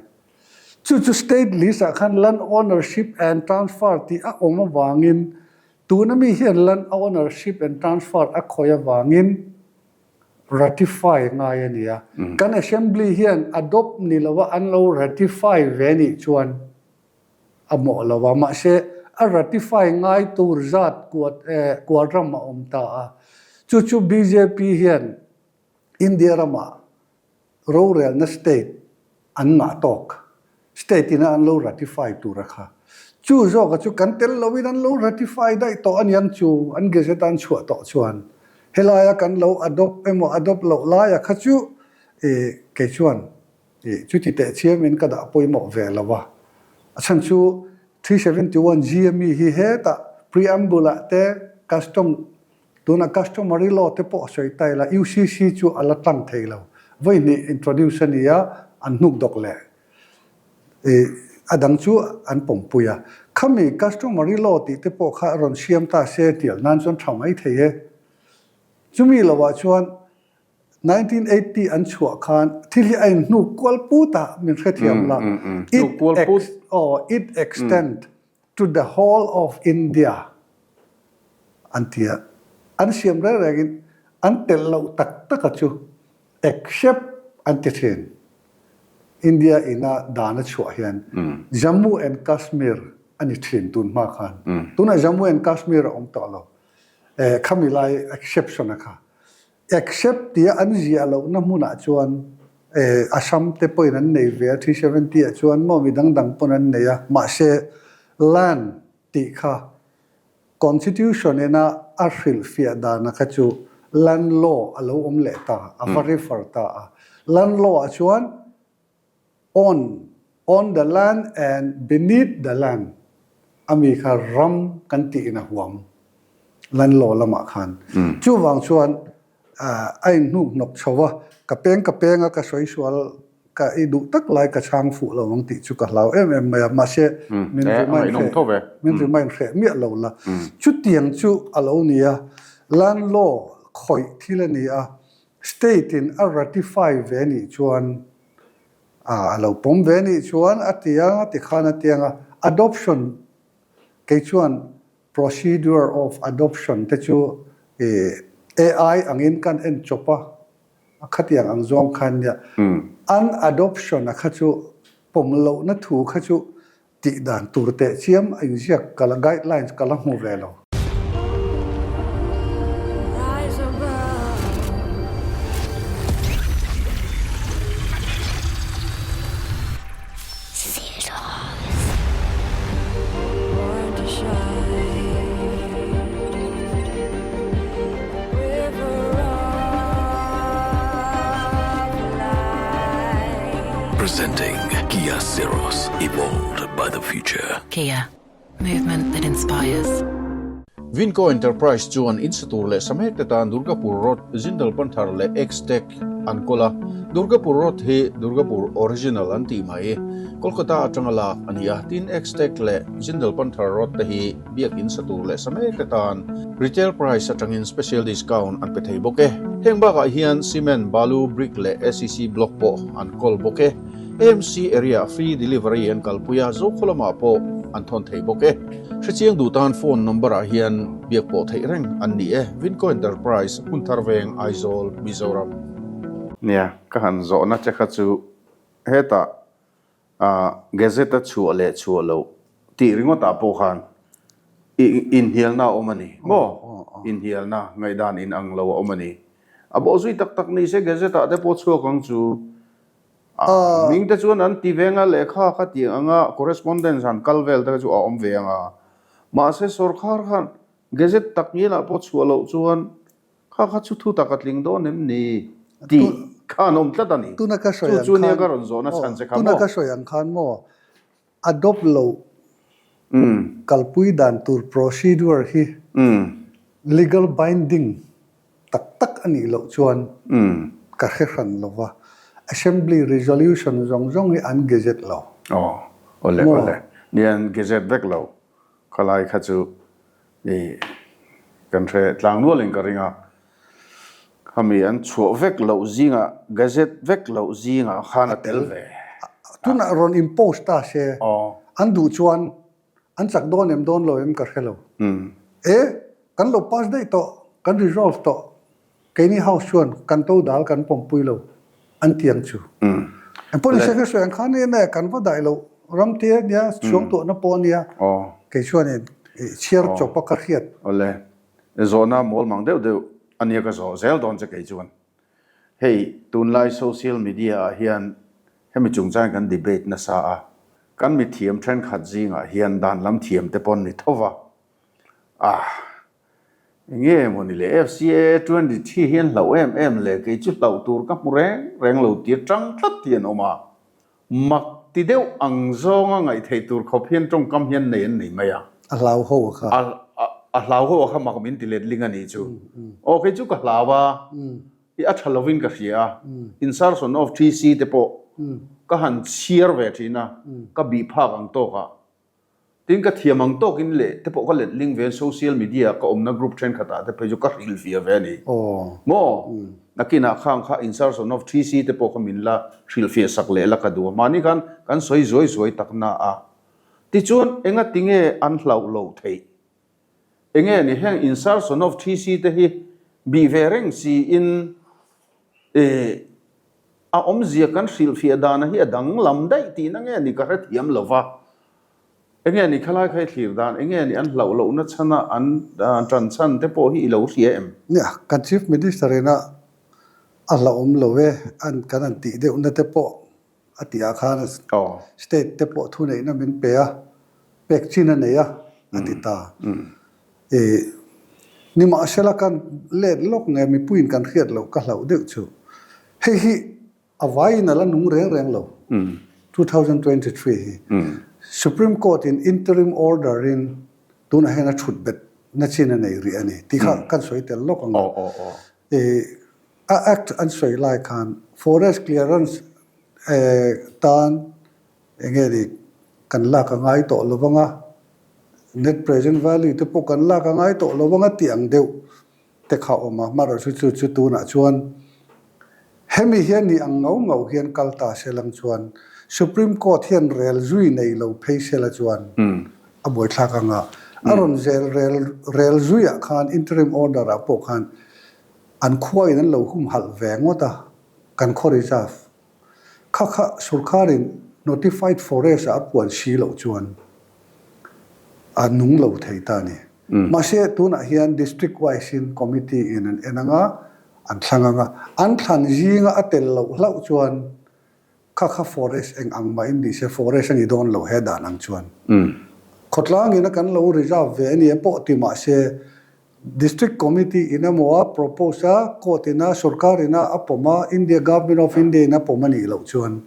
Chu chu state list ah khan land ownership and transfer tih a awm avangin Tuna mi hian land ownership and transfer a khawih avangin ratify ngai a ni a. Kan assembly hian adopt ni lova an lo ratify ve nih chuan a mawh lo a, mahse a ratify ngai tur zat kual ram a awm ta a. Chu chu bjp hian India ramah. rorelna state an ngah tawk, state ina an lo ratify tura kha. Chu zawka chu kan tel loin an lo ratify daih tawh aniang chu an gazette an chhuah tawh chuan helaia kan lo adopt emaw adopt loh laia kha chu kei chuan chuti teh chiamin ka dah pawimawh ve lo a. A chhan chu 371 G ami hi hetah preamble ah te custom Tuna customary law te pawh a sawi ta ila, UCC chu a la tlang thei lo. Vawi hnih introduce a ni a, an hnuk dawk leh. I a dang chu an pawmpui a. Khami customary law tih te pawh kha rawn siam ta se tial nan chuan tha mai thei e. Chumi lovah chuan 1980 an chhuah khan thil hi a inhnuk kual put a, min hrethiam la. It ex, aw, it extend to the whole of India an ti a, an siam reng rengin an telh loh tak taka chu except an ti thin. India ina dan a chhuah hian Jammu and Kashmir a ni thin tun hma khan. Tunah Jammu and Kashmir a awm tawh lo. Khami lai exception a kha. Except tia an ziah lohna hmunah chuan Assam te pawhin an nei ve a, 370 ah chuan maw mi dang dang pawn an nei a, mahse land tih kha Constitution ina a hrilhfiah dana kha chu land law a lo awm leh ta, a va refer ta a. Land law ah chuan On, on the land and beneath the land a mi kha ram kan tiin a huam land law lamah khan. Chuvang chuan a inhnuk hnawk chho a, ka peng ka peng a, ka sawi sual ka i duh tak lai ka chhang fuh lo ang tih chu ka hlau em em mai a, mahse min remind hreh, min remind hreh miah lo la. Chutiang chu a lo ni a, land law khawih thil a ni a, state in a ratify ve nih chuan A lo pawm ve nih chuan a ti a, tikhan a tiang a, adoption kei chuan procedure of adoption te chu AI angin kan en chawp a, a khatiang ang zawng khan nia, an adoption a kha chu pawm lohna thu kha chu Tih dan tur teh chiam a inziak ka la guidelines ka la hmu ve lo. Presenting Kia Syros, evolved by the future. Kia, movement that inspires. Vinco Enterprise chuan in sa tur leh sa mek te tan Durgapur Road, Jindal Panthar leh X-Tech an kawl a. Durgapur Road hi Durgapur Original an tih mai. Kolkata atanga lak a ni a, tin X-Tech leh Jindal Panthar Road te hi Biakinn sa tur leh sa mek te tan retail price atangin special discount an pe thei bawk e. Heng bakah hian cement, balu, brick leh acc block pawh an kawl bawk e. AMC area free delivery an kalpui a, Zokhaw lamah pawh an thawn thei bawk e. Hrechiang duh tan phone number ah hian biak pawh theih reng an ni e. Vinco Enterprise, Hmunthar Veng, Aizawl, Mizoram. Nia, ka han zawhna che kha chu hetah A gazette a chhuah leh chhuah loh tih ringawtah pawh khan inhnialna a awm a ni maw? Inhnialna, ngaihdan inang lo a awm a ni. A bawhzui tak tak ni se gazette ah te pawh chhuak ang chu. A hming te chuan an ti ve anga lehkha kha tih anga correspondence han kal vel te kha chu a awm ve anga. Mahse sawrkhar khan gazette tak ngialah pawh chhuah loh chuan Kha kha chu thu tak a tling dawn em ni? Tih kha an awm tlat a ni. Tuna ka sawi Chu ang chu nia khan ka rawn zawhna chhan che kha tuna maw? ka sawi ang khan maw adopt loh kalpui dan tur procedure hi legal binding tak tak a nih loh chuan ka hre hran lo va. Assembly resolution zawng zawng hi an gazette lo. Aw, awle Maw? awle. Nia an gazette vek lo. Khalai kha chu I kan hre tlang nualin ka ring a, khami an chhuah vek loh zingah, gazette vek loh zingah khan a tel ve. Tunah rawn impose ta se, an duh chuan an chak dawn em dawn lo em ka hre lo. E, kan lo pass daih tawh, kan resolve tawh, Keini house chuan kan to dal kan pawmpui lo an ti ang chu. Engpawh nise ka sawi ang khan nia nge kan va daih loh ram te ania chhuang tuahna pawh ania kei chuanin chhiar chawp a ka hriat. Awle, zawhna mawl mang deuh deuh ania ka zawh zel dawn che kei chuan. Hei tunlai social media ah hian hemi chungchang kan debate nasa a, kan mithiam thenkhat zingah hian dan lam thiam te pawn ni tho va. Ah. Enge maw ni le FCAA 23 hi an hlauh em em le kei chu hlauh tur ka hmu reng reng lo tir tang tlat hi an awm a. Mak ti deuh ang zawnga ngaih theih tur khawp hian tawngkam hian nei an nei mai a. A hlau ho a kha. A a hlau ho a kha mak min ti letling a nih chu. Aw kei chu ka hlau a, i a tha lovin ka hria a, insertion of TC te pawh ka han chhiar ve thin a, ka bih phak ang tawk ah. Tin, ka thiam ang tawkin leh te pawh ka let ling ve social media ka awmna group thenkhatah te phei chu ka hrilh fia ve a ni. Maw? Nakinah khang kha insertion of TC te pawh kha min la hrilh fiah sak leh la ka duh a. Mahni khan kan sawi zuai zuai tak na a. Tichuan, enga tinge an hlauh loh theih? Enge ni heng insertion of TC te hi bih ve reng siin eh A awmzia kan hrilhfiah dana hi a danglam daih tihna nge ni ka hrethiam lo va. Enge ni khalai kha i thlir dan, enge ni an hlauh lohna chhana an tan chhan te pawh hi i lo hria em? Nia, kan Chief Minister ina a hlauhawm lo e, an kan han tih deuhna te pawh a tih ah khan state te pawh thuneihna min pe a, pek chin a nei a, a ti ta. I nimahsela kan let lawk nge mipuiin kan hriat loh ka hlauh deuh chu. Hei hi a vaiin a la nung reng reng lo, 2023 hi Supreme Court in interim order in tunah hian a thut bet na chin a nei rih a ni tih kha kan sawi tel lawk ang a. I a act an sawi lai khan forest clearance tan Enge ni kan lak a ngai tawh lo vang a, net present value te pawh kan lak a ngai tawh lo vang a tih ang deuh te kha a awm a. Amaherawhchu chu chu tunah chuan hemi hian ni ang ngau ngau hian kal ta se lang chuan Supreme Court hian rel zui nei lo phei se la chuan a buaithlak ang a. A rawn zel rel rel zuiah khan interim order ah pawh khan an khuain an lo humhalh ve ngawt a, kan khaw reserve Kha kha sorkarin notified forest ah a puan si loh chuan a nung lo thei ta a ni. Mahse tunah hian district wise in committee in an en ang a, an thlang ang a, an thlan zinga a tel loh hlauh chuan kha kha forest eng ang mah in ni se forest a ni dawn lo he dan ang chuan. Khawtlang in a kan lo reserve ve a ni e pawh ti mahse District Committee in emaw a propose a, court in a, sorkar in a a pawm a, India Government of India in a pawm a nih loh chuan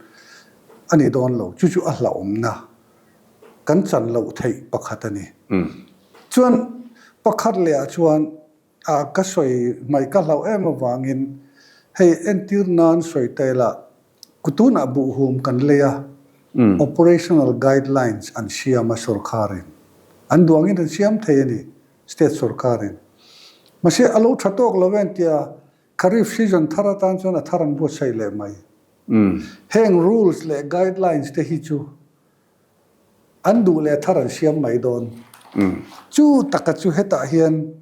a ni dawn lo. Chu chu a hlauhawmna kan chan loh theih pakhat a ni. Chuan pakhat leh ah chuan a ka sawi hmaih ka hlauh em avangin hei entir nan sawi ta ila kutunah buhhum kan lei a, operational guidelines an siam a sorkarin. An duangin an siam thei a ni. State sorkarin. Mahse, a lo tha tawk lo em tia Kharif season thar atan chuan a thar an buatsaih leh mai. Heng rules leh guidelines te hi chu an duh leh thar an siam mai dawn. Chu taka chu hetah hian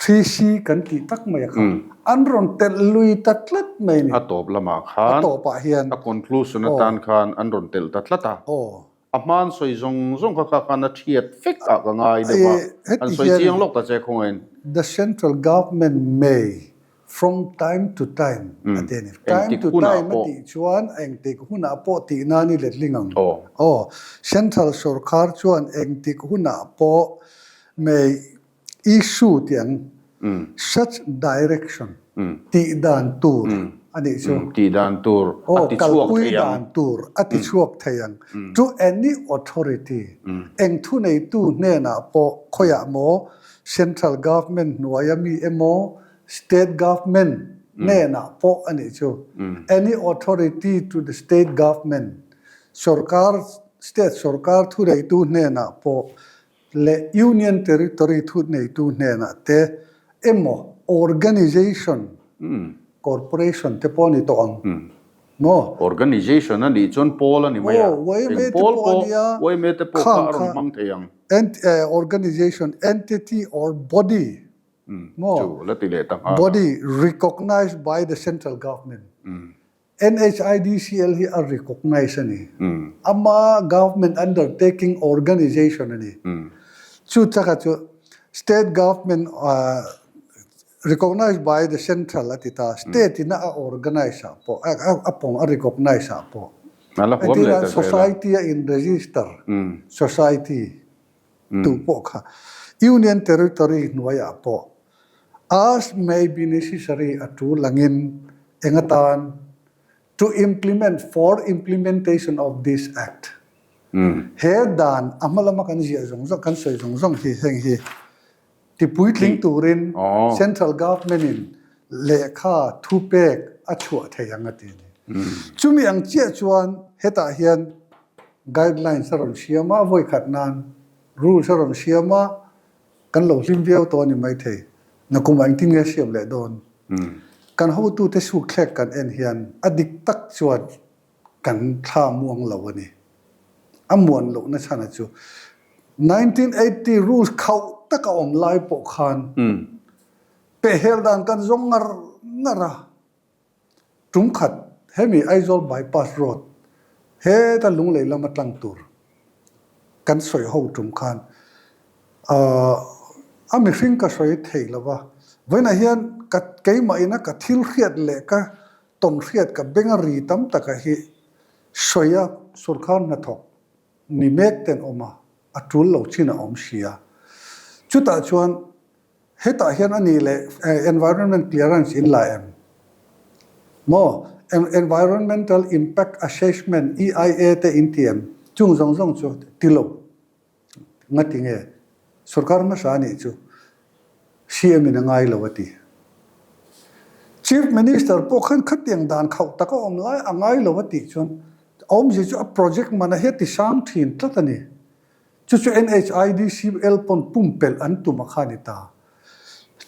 3C kan tih tak mai a kha an rawn telh lui ta tlat mai a ni. A tawp lamah khan, A tawpah hian. A conclusion atan khan an rawn telh ta tlat a. Aw. A hmaan sawi zawng zawng kha kha khan a thiat vek ah ka ngai deuh a, an sawi chiang lawk ta che khawngaiin. The central government may from time to time a ti a ni. Time to time a tih chuan engtik hunah pawh tih nan i letling ang. Aw, central sorkar chuan engtik hunah pawh may Issue tih ang such direction tih dan tur a nih chu. Tih dan tur a ti chhuak thei ang. Kalpui dan tur a ti chhuak thei ang. To any authority, eng thuneitu hnenah pawh khawiah maw central government hnuaia mi emaw state government hnenah pawh a nih chu. Any authority to the state government, sorkar state sorkar thuneitu hnenah pawh leh Union Territory thutneitu hnenah te emaw Organization, Corporation te pawh a ni tawh ang maw? Organization a nih chuan pawl a ni mai a, eng pawl pawh yma te pawh kha a rawn hmang thei ang. Organization, entity or body maw? Chu la ti leh ta nghal a. Body recognized by the Central Government. NHIDCL hi a recognise a ni. Ama government undertaking organisation a ni. Chu chaka chu state government. Recognized by the Central a ti ta, State in a organize ah pawh, a pawm a recognize ah pawh. Entirah Society a in register, Society tu pawh kha Union Territory hnuaiah pawh as may be necessary a tul angin eng atan to implement for implementation of this Act. He dan a hma lama kan ziah zawng zawng kan sawi zawng zawng hi heng hi Tipuitling turin Central Government in lehkha thupek a chhuah thei ang a ti a ni. Chumi ang chiah chuan hetah hian guidelines a rawn siam a, vawikhat nan rules a rawn siam a, kan lo hlim viau tawh a ni maithei. Nakumah engtin nge a siam leh dawn? Kan hotute sukthlek kan en hian a dik tak chuan kan thla muang lo a ni. A muan lohna chhana chu 1980 rules khauh tak a awm lai pawh khan pehhel dan kan zawng ngar ngar a. Tum khat hemi Aizawl bypass road heta Lunglei lama tlang tur kan sawi ho tum khan a mihring ka sawi thei lo va, vawiinah hian ka keimah ina ka thil hriat leh ka Tawnhriat ka beng a ri tam taka hi sawi a sorkar hnathawk ni mek ten awm a, a tul lo chin a awm si a. Chutah chuan hetah hian a nih leh environment clearance in la em? Maw? Environmental Impact Assessment, EIA, te in ti em? Chung zawng zawng chu ti lo. Ngati nge? Sorkar hmasa anih chu CM in a ngai lo a ti. Chief Minister pawh khan khatiang dan khauh tak a awm lai a ngai lo a tih chuan a awmzia chu a project man a hi a ti sang thin tlat a ni. Chu chu NHIDCL pawn pumpelh an tum a kha a ni ta.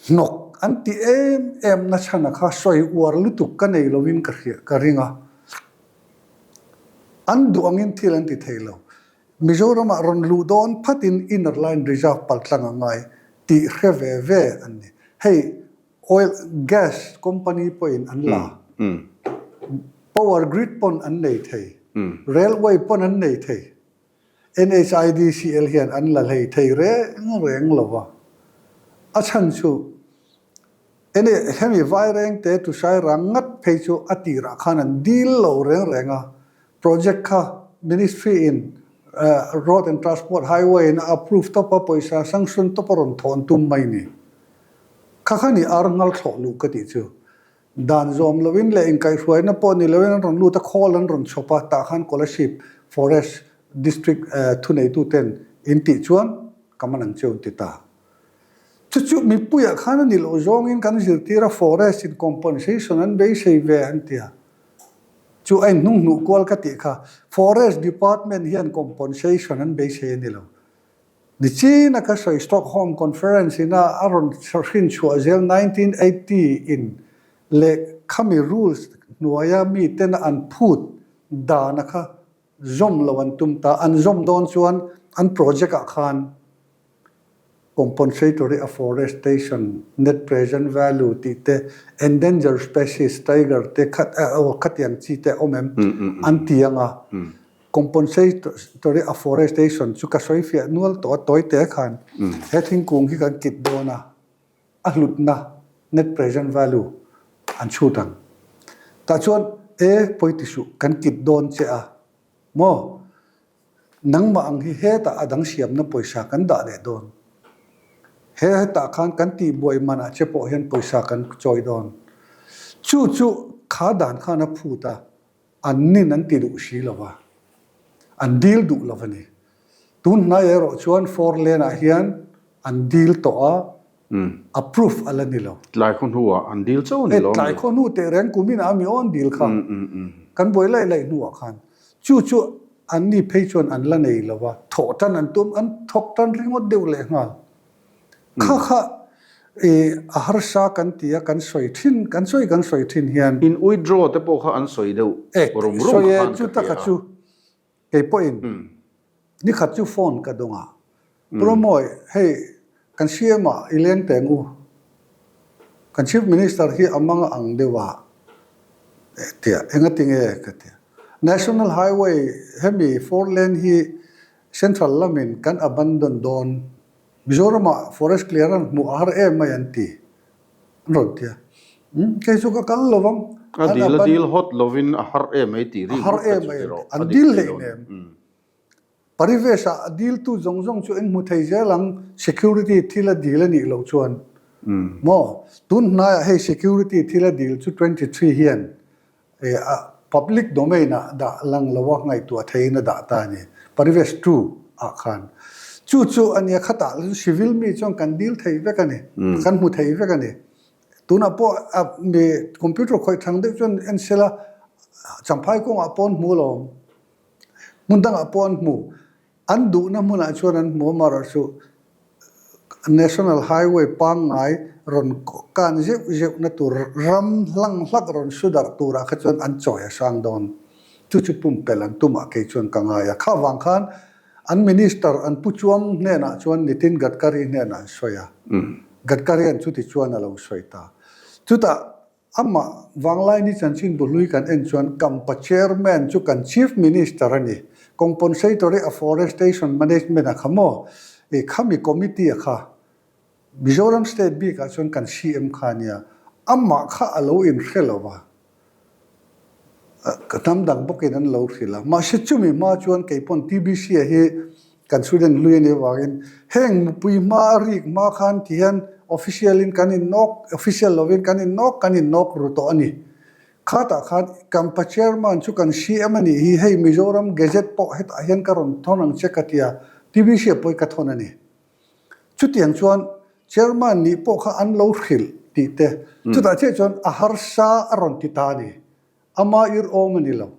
Hnawk an ti em em na chhan a kha sawi uar lutuk ka nei lovin ka hria ka ring a. An duh angin thil an ti thei lo. Mizoramah rawn luh dawn phatin Inner Line Reserve paltlang a ngai tih hre ve ve an ni. Hei oil, gas company pawhin an la, power grid pawn an nei thei, railway pawn an nei thei, NHIDCL hian an la hlei thei reng reng lo va. A chhan chu hemi Vairengte Tusairang ngat phei chu a tirah khan an dil lo reng reng a, Project kha Ministry in Road and Transport Highway in a approve tawp a, pawisa sanction tawp a rawn thawn tum mai ni. Kha kha ni ar ngal thlawh luh ka tih chu. Dan zawm loin leh inkaihhruaina pawh ni loin an rawn lut a, khawl an rawn chhawp a, tah khan Kolasib Forest District thuneituten in tih chuan ka man ang cheu an ti ta. Chu chu mipuiah khan a ni loh zawngin kan zirtir a, Forest in compensation an beisei ve an ti a. Chu a inhnung hnuh kual ka tih kha Forest Department hian compensation an beisei a ni lo. Nichina ka sawi Stockholm Conference ina a rawn hrin chhuah zel 1980 in leh khami rules hnuaia mitena an phut dana kha zawm lo an tum ta. An zawm dawn chuan an project ah khan Compensatory afforestation, net present value tih te, endangered species, tiger te khat aw khatiang chi te awm em an ti ang a. Compensatory afforestation chu ka sawi fiah nual tawh a tawi te khan he thingkung hi kan kit dawn a, a hlutna net present value an chhut ang. Tah chuan e pawi ti suh kan kit dawn che a maw? Nangmah ang hi hetah a dang siamna pawisa kan dah leh dawn. He hetah khan kan tihbuai manah che pawh hian pawisa kan chawi dawn. Chu chu kha dan khan a phut a, an nin an ti duh si lo va, an dil duh lo a ni. Tun hnai erawh chuan Four Lane ah hian an dil tawh a, Approve a la ni lo. Tlai khaw hnuah an dil chauh a ni lo. Tlai khaw hnu teh reng kum inah a mi awn dil kha kan buai laih laih hnuah khan chu chu an ni phei chuan an la nei lo va, thawh tan an tum, an thawk tan ringawt deuh leh nghal. Kha kha a harsa kan ti a, kan sawi thin, kan sawi kan sawi thin hian. In withdraw te pawh kha an sawi deuh rum rum khan ka hria a. Kei pawhin nikhat chu phone ka dawng a, Promoy, hei kan CM ah i leng teng u, kan Chief Minister hi a mang ang deuh a tia, engati nge ka ti a. National Highway hemi four lane hi Central lamin kan abandon dawn, Mizoramah forest clearance hmuh a har em mai an ti. An rawn ti a. Kei chu ka kal lo vang. A dil a dil hawt lovin a har em mai tih ri ngawt kha chu ti rawh. An dil hleinem. Parivesh ah a diltu zawng zawng chu en hmu thei zel ang, security thil a dil a nih loh chuan. Maw? Tun hnaiah hei security thil a dil chu 23 hian public domain ah dah lang lo a ngaihtuah theiin a dah ta a ni, Parivesh 2 ah khan. Chu chu a nia khatah chu civil mi chuan kan dil thei vek a ni, kan hmu thei vek a ni. Tunah pawh mi computer khawih thang deuh chuan en sela Champhai kawngah pawh an hmu alawm. Hmun dangah pawh an hmu. An duhna hmunah chuan an hmu amaherawhchu National Highway pangngai rawn kan zeuh zeuhna tur ram hlang hlak rawn su darh turah kha chuan an chawi a sang dawn. Chu chu pumpelh an tumah kei chuan ka ngai a. Kha vang khan an Minister an pu chuang hnenah chuan Nitin Gadkari hnenah an sawi a. Gadkari an chuti chuan a lo sawi ta. Chutah Amah Vanglaini chanchin buhlui kan en chuan Kampa Chairman chu kan Chief Minister a ni. Compensatory Afforestation Management a kha maw? I khami committee a kha Mizoram State bikah chuan kan CM kha a nia. Amah kha a lo inhre lo va. Hnam dang bawkin an lo hrilh a. Mahse chumi hma chuan keipawn TBC a hi Kan student hlui a nih avangin heng mupui hma a rik hma khan ti hian official in kan innawk, official lovin kan innawk, kan innawk ru tawh a ni. Khatah khan Kampa chairman chu kan CM a nih hi, hei Mizoram Gazette pawh hetah hian ka rawn thawn ang che ka ti a, TBC ah pawh hi ka thawn a ni. Chutiang chuan chairman nih pawh kha an lo hrilh tih te, chutah chiah chuan a harsa a rawn ti ta a ni. Ama ir awm a ni lo.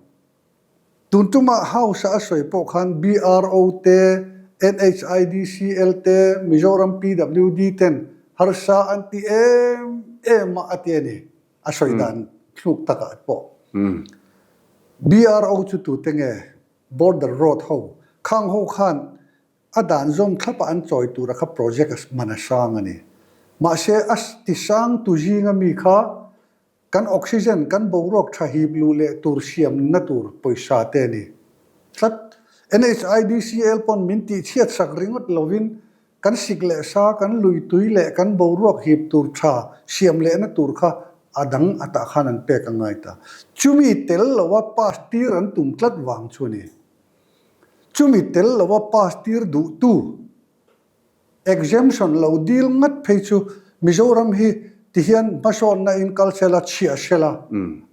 Tun tuma House-a a sawi pawh khan BRO te, NHIDCL te, Mizoram PWD ten harsa an ti em em a a ti a ni, a sawi dan thluk takah pawh. BRO chu tute nge? Border Road ho. Khang ho khan a dan zawm thlapa an chawi tura kha project a man a sang a ni. Mahse a ti sang tu zinga mi kha Kan oxygen, kan boruak tha hip luh leh tur siamna tur pawisa te a ni tlat. NHIDCL pawn min tihchhiat sak ringawt lovin kan sik leh sa, kan lui tui leh kan boruak hip tur tha siam lehna tur kha a dang atah khan an pek a ngai ta. Chumi tel lova pass tir an tum tlat vang chu a ni. Chumi tel lova pass tir duhtu. Exemption lo dil ngat phei chu Mizoram hi tihian hmasawnna in kal sela, chhiah sela,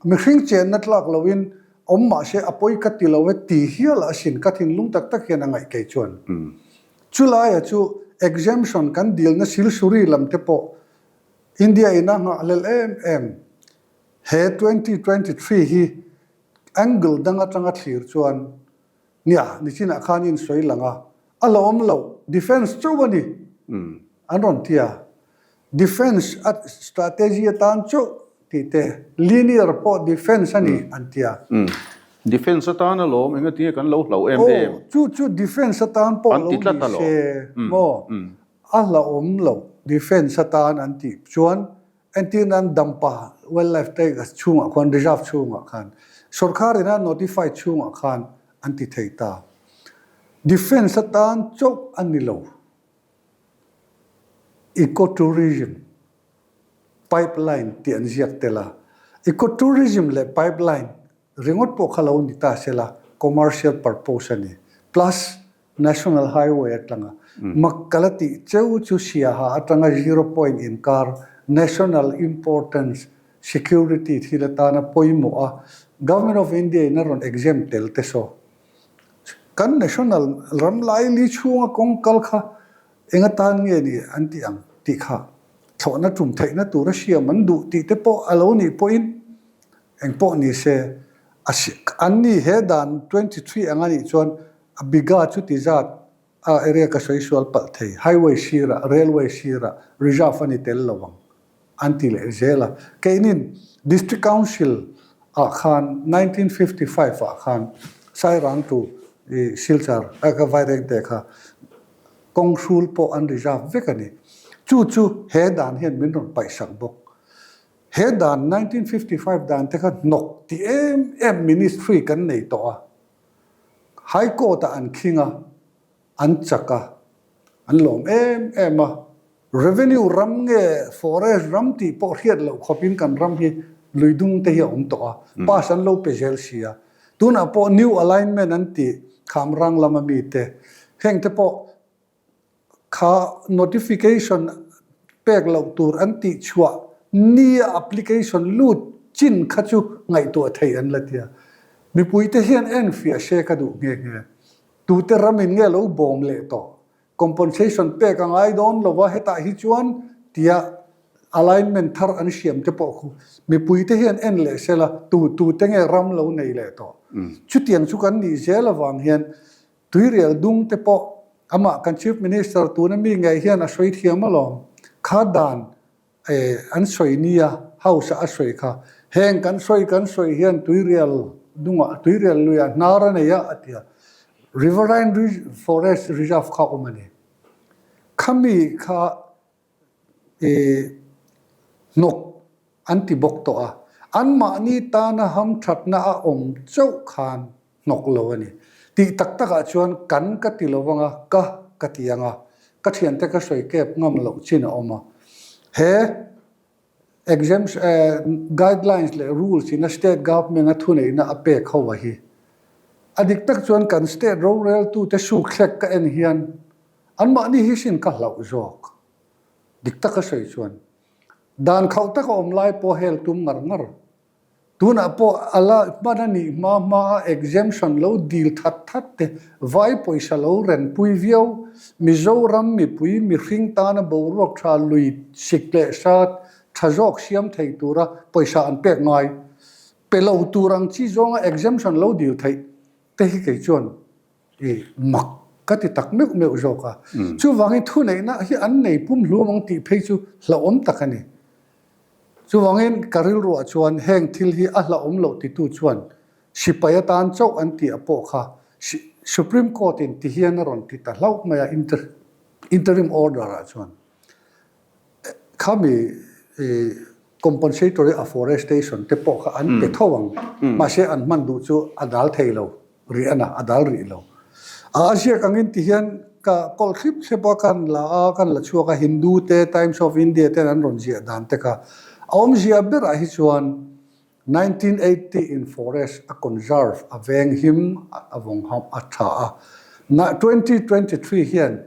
mihring chenna tlak loin awm mahse a pawi ka ti lo e ti hial asin ka thinlung tak tak hian a ngaih kei chuan. Chulaia chu exemption kan dilna silsuri lam te pawh India in a nghahhlelh em em. He 2023 hi angle dang atanga thlir chuan Nia, nichinah khan in sawi lang a, a la awm lo, defence chauh a ni an rawn ti a. Defence a strategy atan chauh tih te, linear pawh defence a ni an ti a. Defence atan alawm, eng atinge kan lo hlauh em em? Aw, chu chu defence atan pawh lo ni se maw, a hlauhawm lo, defence atan an tih chuan Entir nan Dampa Wildlife Tiger chhungah khuan reserve chhungah khan sorkar ina notify chhungah khan an ti thei ta. Defence atan chauh a ni lo. Eco-tourism pipeline tih an ziak tel a. Eco-tourism leh pipeline Ringawt pawh kha lo ni ta sela, commercial purpose a ni. Plus, National Highway atanga Makkala tih cheu chu Siaha atanga zero point inkar national importance security thil atana pawimawh a, Government of India in a rawn exempt tel te saw. Kan national ram laili chhunga kawng kal kha eng atan nge ni an tih ang tih kha thlawhna tum theihna tura siam an duh tih te pawh a lo nih pawhin Eng pawh ni se, a an ni he dan 23 ang a nih chuan a biga chu ti zat a area ka sawi sual palh thei, highway sirah, railway sirah reserve a ni tel lo ang an ti leh zel a. Keinin District Council ah khan 1955 ah khan Sairang to Silchar a Vairengte kha kawng hrul pawh an reserve vek a ni. Chu chu he dan hian min rawn paihsak bawk. He dan 1955 dan te kha hnawk ti em em ministry kan nei tawh a, High Court ah an khing a, an chak a, an lawm em em a. Revenue ram nge forest ram tih pawh hriat loh khawpin kan ram hi lui dung te hi a awm tawh a, pass an lo pe zel si a. Tunah pawh new alignment an tih Khamrang lama mite heng te pawh kha notification pek loh tur an tih chhuah nia application lut chin kha chu ngaihtuah thei an la tia. Mipuite hian enfiah se ka duh nghe nghe. Tute ramin nge lo bawm leh tawh? Compensation pek a ngai dawn lo va, hetah hi chuan tia alignment thar an siam te pawh khu mipuite hian en leh sela tu tute nge ram lo nei leh tawh. Chutiang chu kan nih zel avang hian Tuirial dung te pawh amah kan Chief Minister tuna mi ngei hian a sawi thiam alawm. Kha dan eh an sawi nia House ah a sawi kha. Heng kan sawi kan sawi hian Tuirial dungah Tuirial luiah hnar a nei a a ti a. Riverine Forest Reserve kha awm a ni. Khami kha eh hnawk an ti bawk tawh a. Anmahni tana hamthatna a awm chauh khan hnawk lo a ni. Tih tak takah chuan kan ka ti lo vang a, ka ka ti ang a, ka thiante ka sawi kep ngam loh chin a awm a. He exemption guidelines leh rules in a state government a thuneihna a pek ho a hi. A dik tak chuan kan state roreltute sukthlek ka en hian anmahni hi sin ka hlauh zawk. Dik taka sawi chuan dan khauh taka awm lai pawh hel tum ngar ngar. Tunah pawh a la hman a nih hma hma a exemption lo dil that that te, vai pawisa lo renpui viau, Mizoram mipui mihring tana boruak tha lui sik leh sa tha zawk siam thei tura pawisa an pek ngai pe lo tur ang chi zawnga exemption lo dil theih te hi kei chuan I mak ka ti tak meuh meuh zawk a. Chuvangin thuneihna hi an nei pum hlum ang tih phei chu hlauhawm tak a ni. Chuvangin ka rilruah chuan heng thil hi a hlauhawm loh titu chuan sipai atan chauh an tih a pawh kha Supreme Court in ti hian a rawn ti ta hlauh mai a interim order ah chuan. Khami compensatory afforestation te pawh kha an pe tho ang. Mahse an hman duh chu a dal thei lo. Rih a na, a dal rih lo. A ziak angin ti hian ka kawlh thlip thlep a, kan la a, kan la chhuak a, Hindu te, Times of India ten an rawn ziah dan te kha. A awmzia berah hi chuan 1980 in forest a conserve, a veng him, a vawng ham, a tha a. Na 2023 hian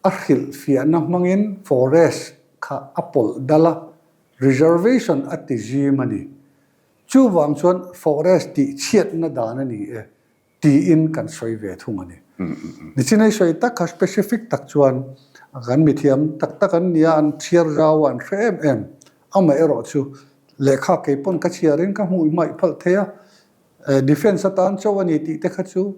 a hrilhfiahna hmangin forest kha a pawlh dal a, reservation a ti zim a ni. Chuvang chuan forest tih chhiatna dan a ni e tiin kan sawi ve thung a ni. Nichinai sawi tak kha specific tak chuan kan mithiam tak tak an nia, an chhiar zau a, an hre em em. Amaherawh chu lehkha kei pawn ka chhiarin ka hmuh hmaih phalh thei a, defence atan chauh a ni tih te kha chu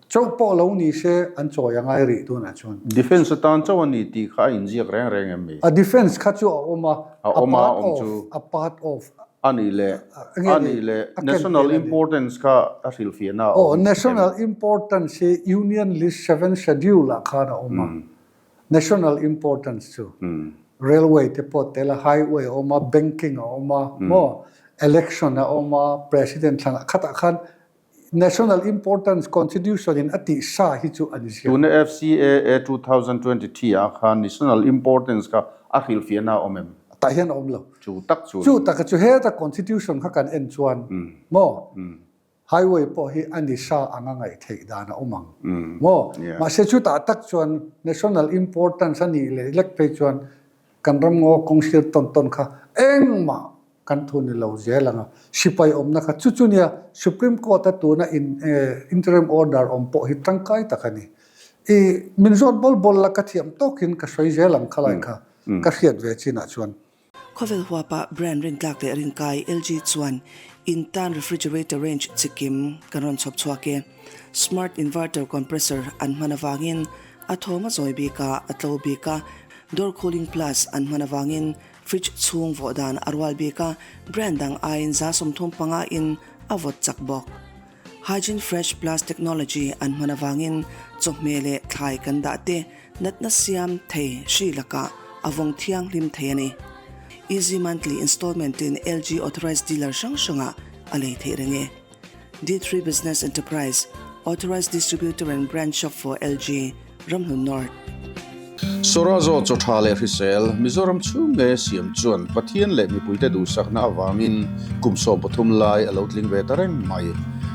Chauh pawh lo ni se an chawi a ngai rih tunah chuan. Defence atan chauh a ni tih kha a inziak reng reng em mi? A defence kha chu a awm a, A awm a, awm chu. A part of. A nih leh, a nih leh national importance kha a hrilhfiahna a awm. Aw, national importance hi Union List Seven Schedule ah khan a awm a. National importance chu railway te pawh tel a, highway a awm a, banking a awm a, maw, election a awm a, president thlan ah khatah khan National importance constitution in a tih sa hi chu an ziak. Tuna FCAA 2023 ah khan national importance kha a hrilhfiahna a awm em? Tah hian a awm lo. Chu tak chu. Chu taka chu heta constitution kha kan en chuan maw highway pawh hi a ni sa anga ngaih theih dan a awm ang maw? Mahse chutah tak chuan national importance a nih leh lek phei chuan kan ram ngaw kawng sir tawn tawn kha engmah Kan thu ni lo zel ang a, sipai awmna kha chu chu nia Supreme Court a tuna in interim order awm pawh hi tangkai tak a ni. I min zawt bawl bawl la ka thiam tawkin ka sawi zel ang khalai kha ka hriat ve chinah chuan. Khawvel huapa brand rintlak leh rinkai LG chuan in tan refrigerator range chikim kan rawn chhawp chhuak e. Smart inverter compressor an hman avangin a thawm a zawi bik a, a tlo bik a, door cooling plus an hman avangin Fridge chhung vawh dan a rual bik a, brand dang aiin 35 in a vawt chak bawk. Hygiene Fresh Plus technology an hman avangin chawhmeh leh thlai kan dah te natna siam thei hri lakah a vawng thianghlim thei a ni. Easy monthly installment in LG authorized dealer hrang hrangah a lei theih reng e. D3 Business Enterprise, Authorized Distributor and Branch Shop for LG, Ramhlun North. Sorazo chaw tha leh hrisel Mizoram chhung nge siam chuan Pathian leh mipuite duhsakna avangin kum 13 lai a lo tling ve ta reng mai.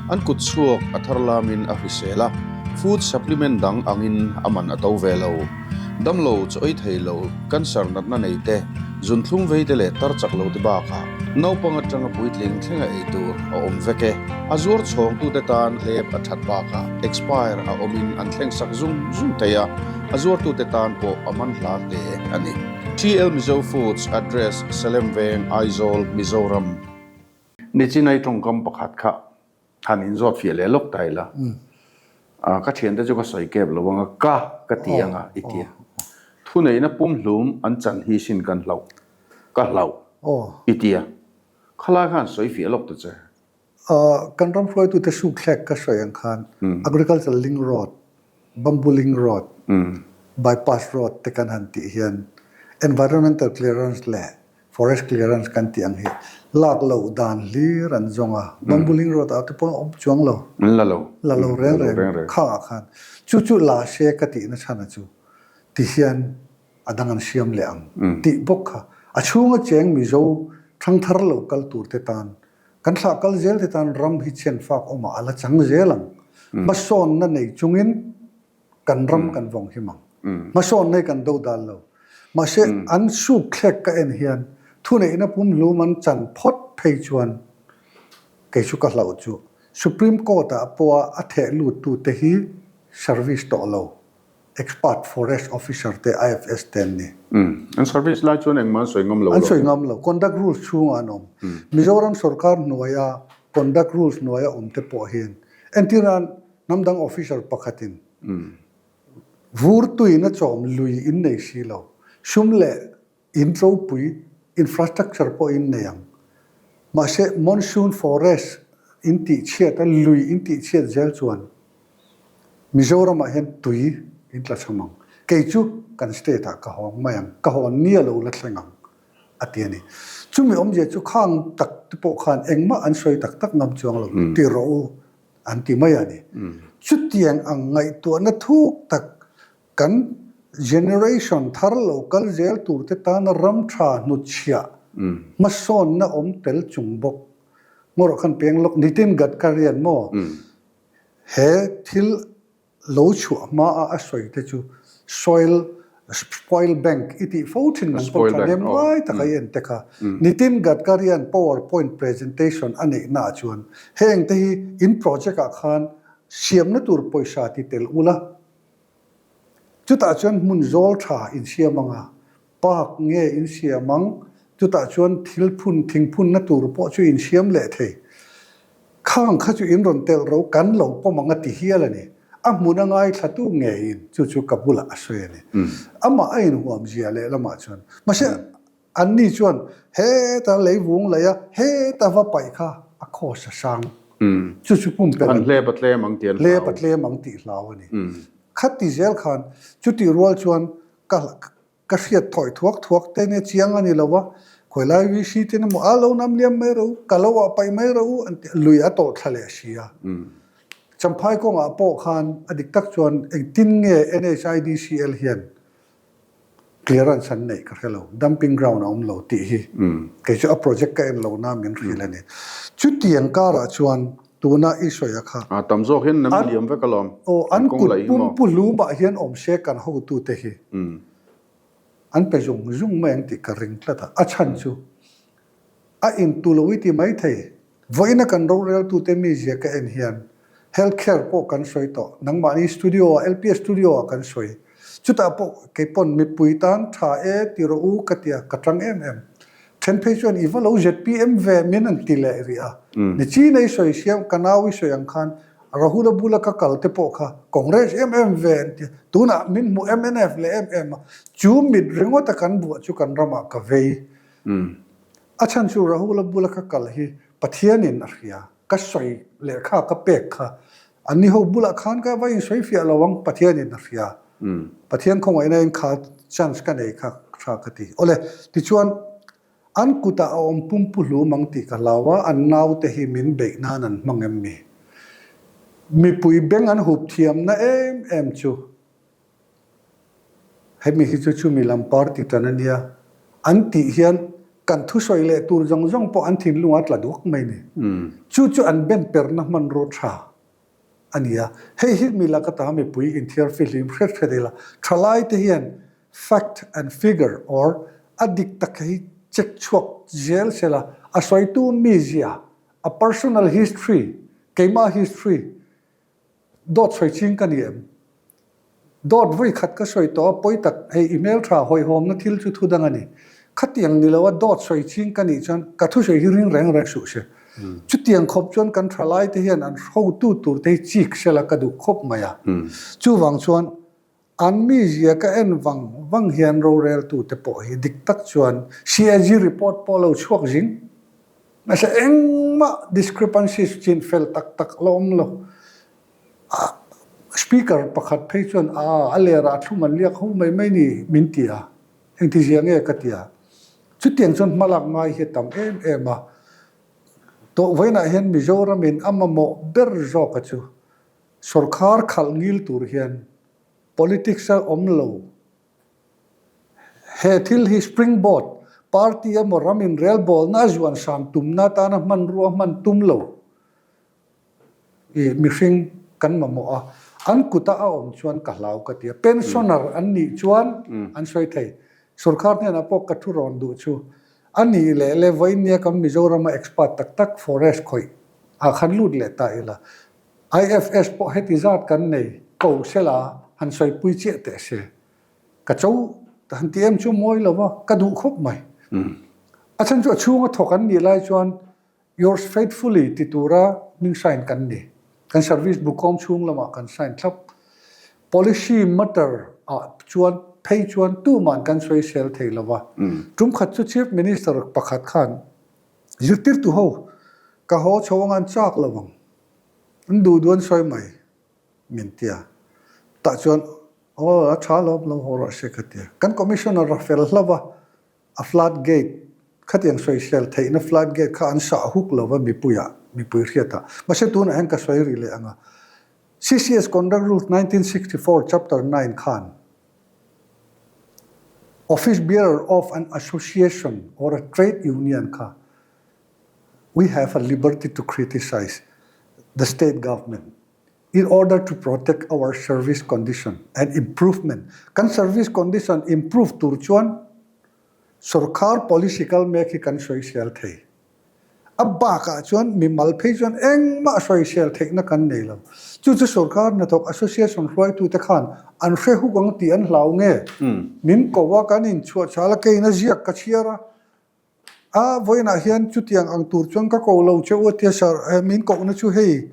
An kut chhuak a thar lamin a hrisel a, food supplement dang angin a man a to ve lo. Damlo chaw ei thei lo, cancer natna nei te, zunthlum vei te leh tar chak lo te bakah naupang atanga puitling thlenga ei tur a awm vek e. A zuar chhawngtute tan hlep a that bakah expire a awmin an thleng sak zung zung thei a, a zuartute tan pawh a man hla hle a ni. TL Mizo Foods Address, Salem Veng, Aizawl, Mizoram. Nichinai tawngkam pakhat kha han inzawt fiah leh lawk ta ila, ka thiante chu ka sawi kep lo anga ka ka ti anga i tia. Thuneihna pumhlum an chan hi sin kan hlauh, ka hlauh i tia. Khalai khan sawi fiah lawk ta che. Kan ram hruaitute sukthlek ka sawi ang khan Agriculture Link Road, Bamboo Link Road, Bypass Road te kan han tih hian Environmental Clearance leh Forest Clearance kan tih ang hi lak loh dan hlir an zawng a. Bamboo Link Road ah te pawh a awm chuang lo. La lo. La lo reng reng khangah khan. Chu chu la se ka tihna chhan a chu ti hian a dang an siam leh ang tih bawk kha a chhunga cheng Mizo thangthar lo kal tur te tan Kan thlah kal zel te tan ram hi chhian fak awmah a la chang zel ang. Hmasawnna nei chungin kan ram kan vawng him ang. Hmasawnna hi kan do dal lo. Mahse an suk thlek ka en hian thuneihna pumhlum an chan phawt phei chuan kei chu ka hlauh chu Supreme Court ah pawha a theh lut tute hi service tawh lo. Expert Forest Officer te IFS te an ni. An service lai chuan engmah an sawi ngam lo An sawi ngam lo. Conduct rules chhungah an awm. Mizoram sorkar hnuaia conduct rules hnuaia awm te pawh hian entir nan hnam dang officer pakhatin vur tuin a chawm lui in nei si lo. Sum leh In ropui infrastructure pawh in nei ang. Mahse monsoon forest in tih chhiat a, lui in tih chhiat zel chuan Mizoramah hian tui in tla chham ang. Kei chu kan state ah ka hawng mai ang, ka hawn ni a lo la thleng ang a ti a ni. Chumi awmzia chu khang tak te pawh khan engmah an sawi tak tak ngam chuang lo ti rawh u an ti mai a ni. Chutiang ang ngaihtuahna thuk tak Kan generation thar lo kal zel tur te tana ram tha hnutchhiah hmasawnna awm tel chung bawk. Ngawrh khan peng lawk Nitin Gadkari an maw? He thil lo chhuah hma a a sawi te chu soil spoil bank i tih fo thin nang pawh tha nem ngai tak a i en te kha. Nitin Gadkari an power point presentation a neih na ah chuan heng te hi in project ah khan siamna tur pawisa ti tel ula Chutah chuan hmun zawl tha insiam ang a, park nge insiam ang, chutah chuan thil phun, thing phunna tur pawh chu insiam leh thei. Khang kha chu in rawn telh ro kan lo pawm ang a ti hial a ni. A hmun a ngaithlatu ngeiin chu chu ka bulah a sawi a ni. Amah a inhuam zia leh lamah chuan. Mahse, Anni chuan heta leivung laih a, heta va paih kha a cost a sang. Chu chu pumpelh An hlep a tlem ang tih an hlau. Hlep a tlem ang tih hlau a ni. Khati zel khan chutih rual chuan ka ka hriat thawi thuak thuak te nia chiang a ni lo va, khawilai VC ten emaw a lo nam liam mai rawh u, ka lo ah paih mai rawh u an ti a, lui a tawlh thla leh si a. Champhai kawngah pawh khan a dik tak chuan engtin nge NHIDCL hian Clearance an neih ka hre lo, dumping ground a awm lo tih hi kei chu a project ka en lo na min hrilh a ni. Chutiang karah chuan tuna i sawi a kha. A tam zawk hian an liam vek alawm. Aw, an kut pumpu hlumah hian awm se kan hotute hi an pe zung zung mai ang tih ka ring tlat a. A chhan chu A intu lo i ti mai thei. Vawiina kan roreltute mizia ka en hian Health Care pawh kan sawi tawh. Nangmahni studio ah, LPS studio ah kan sawi. Chutah pawh kei pawn mipui tan tha e ti rawh u ka ti a, ka tang em em. Then phei chuan i va lo zpm ve min an ti leh rih a. Ni chin a i sawi siam, ka nau i sawi ang khan Rahula bula ka kal te pawh kha Congress em em ve an ti a. Tunah min hmu mnf leh em em a. Chu mit ringawta kan buah chu kan ramah ka vei. A chhan chu Rahula bula ka kal hi Pathianin a hria, ka sawi lehkha ka pek kha anni ho bulah khan ka va insawi fiah lo ang, Pathianin a hria. Pathian khawngaihna in kha chance ka nei kha tha ka ti. Awle, tichuan an kutah a awm pumpu hlum ang tih ka hlau a, an naute hi min beih nan an hmang em mi? Mipui beng an hup thiamna em em chu. Hemi hi chu chumi lam party tan a nia, an tih hian kan thusawi leh tur zawng zawng pawh an thinlungah a tla duak mai ni. Chu chu an ben perna hmanraw tha a ni a. Hei hi mi laka ta mipui inthiar fihlim hret hret ila, thalaite hian fact and figure or a dik tak hi check chhuak zel sela, a sawitu mizia, a personal history, keimah history, Dawt sawi ching ka ni em? Dawt vawi khat ka sawi tawh a, pawi tak, hei i hmeltha hawihhawmna thil chu thu dang a ni. Khatiang ni loa dawt sawi ching ka nih chuan ka thusawi hi ring reng reng suh se. Chutiang khawp chuan kan thalai te hian an hrotu tur te hi chik sela ka duh khawp mai a. Chuvang chuan An mizia ka en vang vang hian roreltute pawh hi dik tak chuan CAG report pawh lo chhuak zing. Mahse engmah discrepancies chin fel tak tak la awm lo. Speaker pakhat phei chuan a a lerah thlum an liak ho mai mai ni min ti a, engtizia nge ka ti a. Chutiang chuan hmalak ngai hi a tam em em a. Tawhvainah hian Mizoramin a mamawh ber zawka chu Sorkar khalh ngil tur hian politics a awm lo. He thil hi springboard, party emaw ram inrelbawlna a zuan san tumna atana hmanrua hman tum lo i mihring kan mamawh a, an kuta a awm chuan ka hlau ka ti a. Pensioner an nih chuan an sawi thei. Sorkar hnenah pawh ka thu rawn duh chu a nih leh le vawiin kan Mizorama expert tak tak forest khawih ah khan lut leh ta ila. IFS pawh heti zat kan nei ko sela han sawipui chiah teh se. Ka cho han ti em chu mawi lo va, ka duh khawp mai. A chhan chu a chhunga thawk an nih lai chuan yours faithfully ti tura hming sign kan ni. Kan service bukawm chhung lamah kan sign thlap. Policy matter ah chuan phei chuan tuman kan sawisel thei lo va. Tum khat chu Chief Minister pakhat khan zirtirtu ho ka haw chho anga an chak lo ang. An duh duh an sawi mai min ti a, tah chuan aw a tha lawm lo haw rawh se ka ti a. Kan commissioner a fel hlauh a, a flood gate khatiang sawisel theihna flood gate kha an sah huk lo va mipuiah, mipui hriatah. Mahse tunah hian ka sawi rih leh ang a, CCS Conduct Rules 1964 Chapter 9 khan Office bearer of an association or a trade union kha We have a liberty to criticize the state government in order to protect our service condition and improvement. Kan service condition improve tur chuan sorkar policy kal mek hi kan sawisel thei. A bakah chuan mimal phei chuan engmah sawisel theihna kan nei lo. Chu chu sorkar hnathawk association hruaitute khan an hre huk ang tih an hlau nge? Min ko a, kan inchhuahchhal a, keiin a ziak ka chhiar a, A vawiinah hian chutiang ang tur chuan ka ko lo che u a tia sir, he min kohna chu hei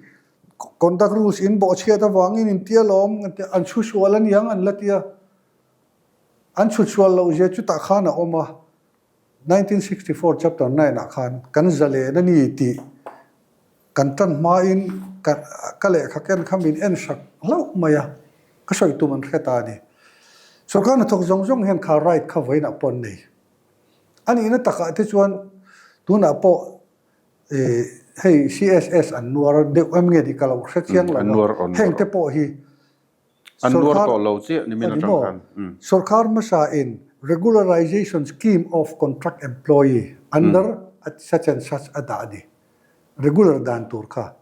conduct rules in bawhchhiat avangin in tia lawm an tia, an chhu sual aniang an la tia, an chhu sual loh zia chutah khan a awm a, 1964 chapter 9 ah khan kan zalen a ni tih kan tan hmain ka ka lehkha ken kha min en sak hlauh mai a, ka sawi tum an hre ta a ni. Sorkar hnathawk zawng zawng hian kha right kha vawiinah pawh an nei. A nihna takah te chuan tunah pawh hei CSS an nuar deuh em nge tih ka lo hre chiang lo a, heng te pawh hi sorkar sorkar hmasa in regularization scheme of contract employee under such and such a dah a ni, regular dan tur kha.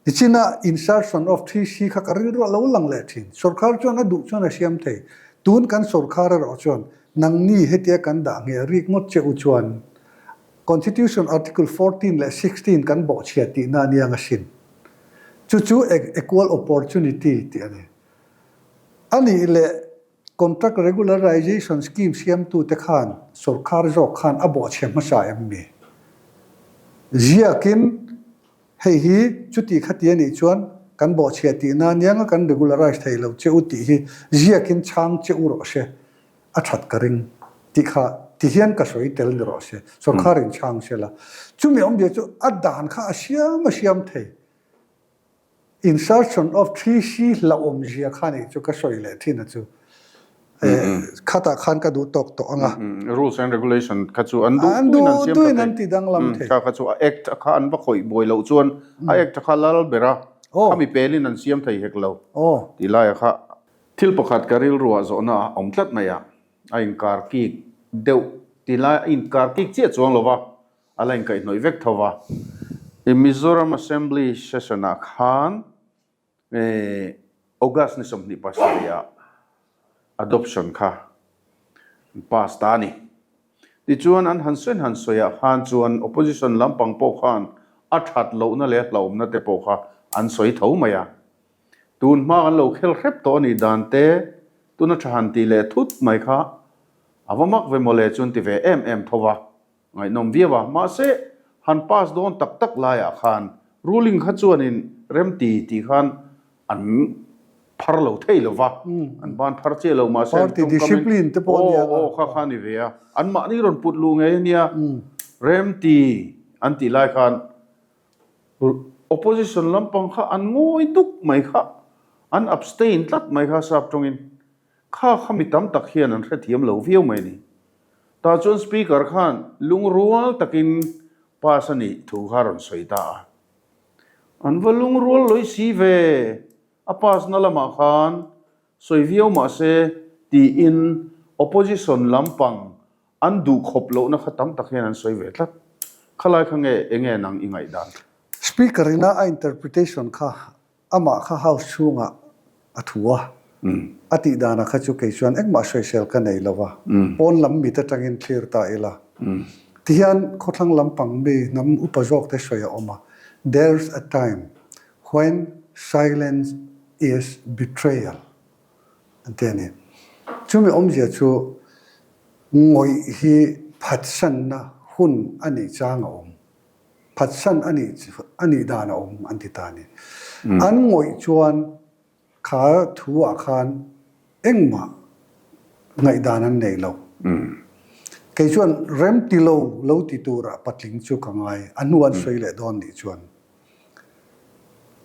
Tichina insertion of TC kha ka rilru a lo lang leh thin. Sorkar chuan a duh chuan a siam thei. Tun kan sorkar erawh chuan nangni hetia kan dah ngheh rik ngawt che u chuan Constitution Article 14 leh 16 kan bawhchhia tihna a niang asin. Chu chu equal opportunity tih a ni. A nih leh Contract Regularization Scheme siamtute khan sorkar zawk khan a bawhchhia hmasa em mi? Ziakin Hei hi chuti khati a nih chuan kan bawhchhiah tihna anianga kan regularize thei lo che u tih hi ziakin chhang che u rawh se, a that ka ring tih kha ti hian ka sawi tel ni rawh se, sorkharin chhang se la. Chumi awmzia chu a dan kha a siam a siam thei. Insertion of 3C hlauhawmzia kha nih chu ka sawi leh thin a chu. Khatah khan ka duh tawk tawh ang a. Rules and regulation kha chu an duh duhin an siam tha thei. An ti danglam thei. Kha kha chu a act kha an va khawih buai loh chuan a act kha lal ber a, khami pelin an siam thei hek lo tih laia kha. Thil pakhat ka rilruah zawhna a awm tlat mai a, a inkar kik deuh ti lai a inkar kik chiah chuang lo va, a la inkaihhnawih vek tho va. I Mizoram Assembly session ah khan August ni 27 ah adoption kha an pass ta a ni. Tichuan an han sawi han sawi ah khan chuan opposition lampang pawh khan a that lohna leh a hlauhawmna te pawh kha an sawi tho mai a. Tun hma kan lo khel hrep tawh a nih dan te, tuna tha han tih leh thut mai kha a va mak ve mawle chuan ti ve em em tho va, ngaihnawm viau a. Mahse, han pass dawn tak tak laiah khan ruling kha chuanin remti tih khan an phar lo thei lo va, an ban phar chiah lo mahse an Party discipline te pawh a nia aw aw kha kha a ni ve a, anmahni rawn put luh ngei a nia, remti an tih lai khan Opposition lampang kha an ngawi duk mai kha, an abstain tlat mai kha sap tawngin. Kha kha mi tam tak hian an hrethiam lo viau mai a ni. Tah chuan Speaker khan lungrual takin pass a nih thu kha a rawn sawi ta a. An va lungrual lawi si ve, a pass na lamah khan sawi viau mah se tiin opposition lampang An duh khawp lohna kha tam tak hian an sawi ve tlat. Khalai kha nge enge nang i ngaihdan? Speaker ina a interpretation kha amah kha house chhungah a thu a, a tih danah kha chu kei chuan engmah sawisel ka nei lo va, pawn lam mit atangin thlir ta ila. Tihian khawthlang lampang mi hnam upa zawk te sawi a awm a, There's a time when silence is betrayal. An ti a ni. Chumi awmzia chu ngawih hi phatsanna hun a nih chang a awm, phatsan a nih a nih dan a awm an ti ta a ni. An ngawih chuan kha thu ah khan engmah ngaihdan an nei lo. Kei chuan rem ti lo lo ti turah patling chu ka ngai, a hnu an sawi leh dawn nih chuan.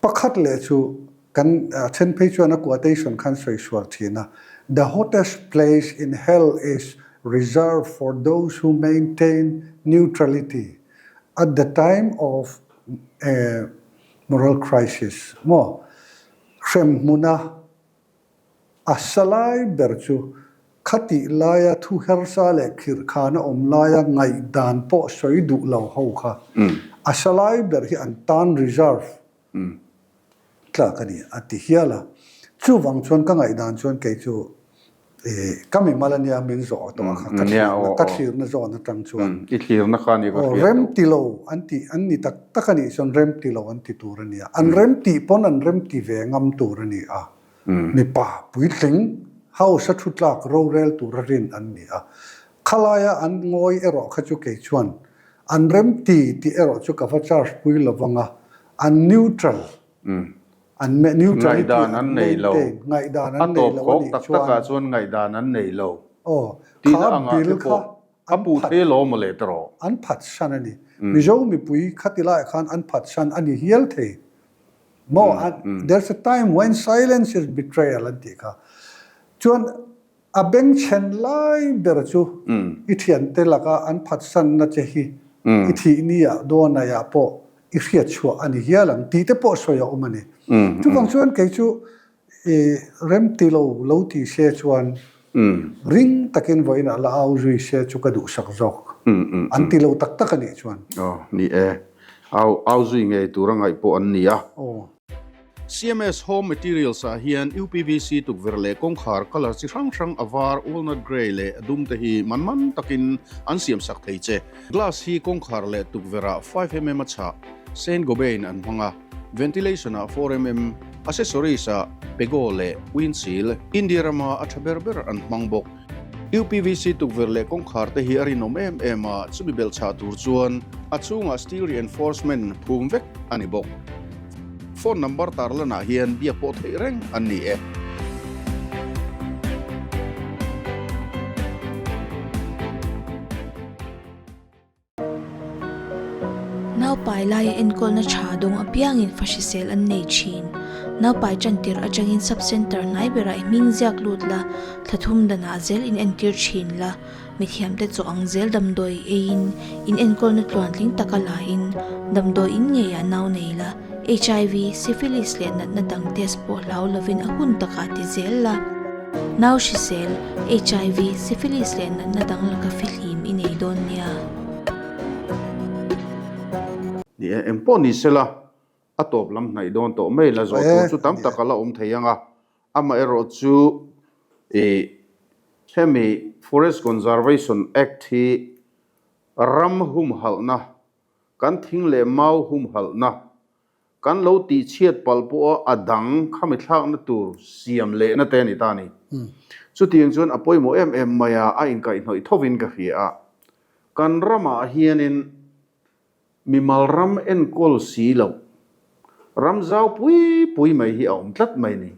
Pakhat leh chu kan then phei chuan a quotation khan sawi sual thin a, The hottest place in hell is reserved for those who maintain neutrality at the time of a moral crisis maw hremhmuna A sa lai ber chu khatih laia thu hersa leh khirhkhana awm laia ngaihdan pawh sawi duh lo ho kha a sa lai ber hi an tan reserve tlak a ni a ti hial a. Chuvang chuan ka ngaihdan chuan kei chu ka mimal a nia min zawh tawh a kha ka thlirna ka thlirna zawn atang chuan I thlirna kha a ni ka hriat loh. Rem ti lo an tih an ni tak tak a nih chuan rem ti lo an ti tur a ni a. An rem tih pawn an rem ti ve ngam tur a ni a. Mipa puitling house a thu tlak rorel tura rin an ni a. Khalaia an ngawi erawh kha chu kei chuan an rem ti tih erawh chu ka va charge pui lo vang a, an neutral, an neutrality Ngaihdan an nei lo. maintain, ngaihdan A an nei tawp lo a khawk nih tak chuan takah chuan ngaihdan an nei lo. Aw, Tihna kha angah bill te kha pawh a an puh phat thei alawm mawle tawh. An phatsan a ni. Mizo mipui khati laiah khan an phatsan a ni hial thei. Maw there's a time when silence is betrayal an tih kha. Chuan a bengchhen lai ber chu i thiante laka an phatsanna che hi i thih ni ah dawnai ah pawh i hriat chhuah a ni hial ang tih te pawh sawi a awm a ni. Chuvang chuan kei chu I rem ti lo lo ti se chuan ring takin vawiinah la au zui se chu ka duhsak zawk. An ti lo tak tak a nih chuan. Aw, ni e. Au, au zui ngei tura ngaih pawh an ni a. Aw. CMS Home Materials ah hian UPVC tukverh leh kawngkhar colour chi hrang hrang a var, walnut grey leh a dum te hi man man takin an siam sak thei che. Glass hi kawngkhar leh tukverh ah 5mm a chhah, Saint Gobain an hmang a. Ventilation ah 4mm, accessories ah Pego leh Windshield, India rama a tha ber ber an hmang bawk. UPVC tukverh leh kawngkhar te hi a rinawm em em a, chumi belh chhah tur chuan a chhungah steel reinforcement phum vek a ni bawk. Phone number tarlanah hian biak pawh theih reng an ni e. Naupai laia enkawlna tha dawng apiangin fa hrisel an nei thin. Naupai tantir atangin sub-centre hnai berah i hming ziak lut la, thla thum danah zel in entir thin la. Mithiamte chaw ang zel damdawi eiin in enkawlna tluantling taka lain damdawi in ngeiah nau nei la, HIV, syphilis leh natna dang test pawh hlau lovin a hun takah ti zel la. Nau hrisel, HIV, syphilis leh natna dang laka fihlim i nei dawn nia. Ni e, engpawh ni sela, a tawp lam hnaih dawn tawh mai la zawh tur chu tam tak a la awm thei ang a, amaherawhchu ih hemi Forest Conservation Act hi ram humhalhna, kan thing leh mau humhalhna, kan lo tihchhiat palh pawha a dang khami thlakna tur siam lehna te a ni ta a ni. Chutiang chuan a pawimawh em em mai a, a inkaihhnawih thovin ka hria a. Kan ramah hianin mimal ram enkawl si loh, ram zau pui pui mai hi a awm tlat mai a ni.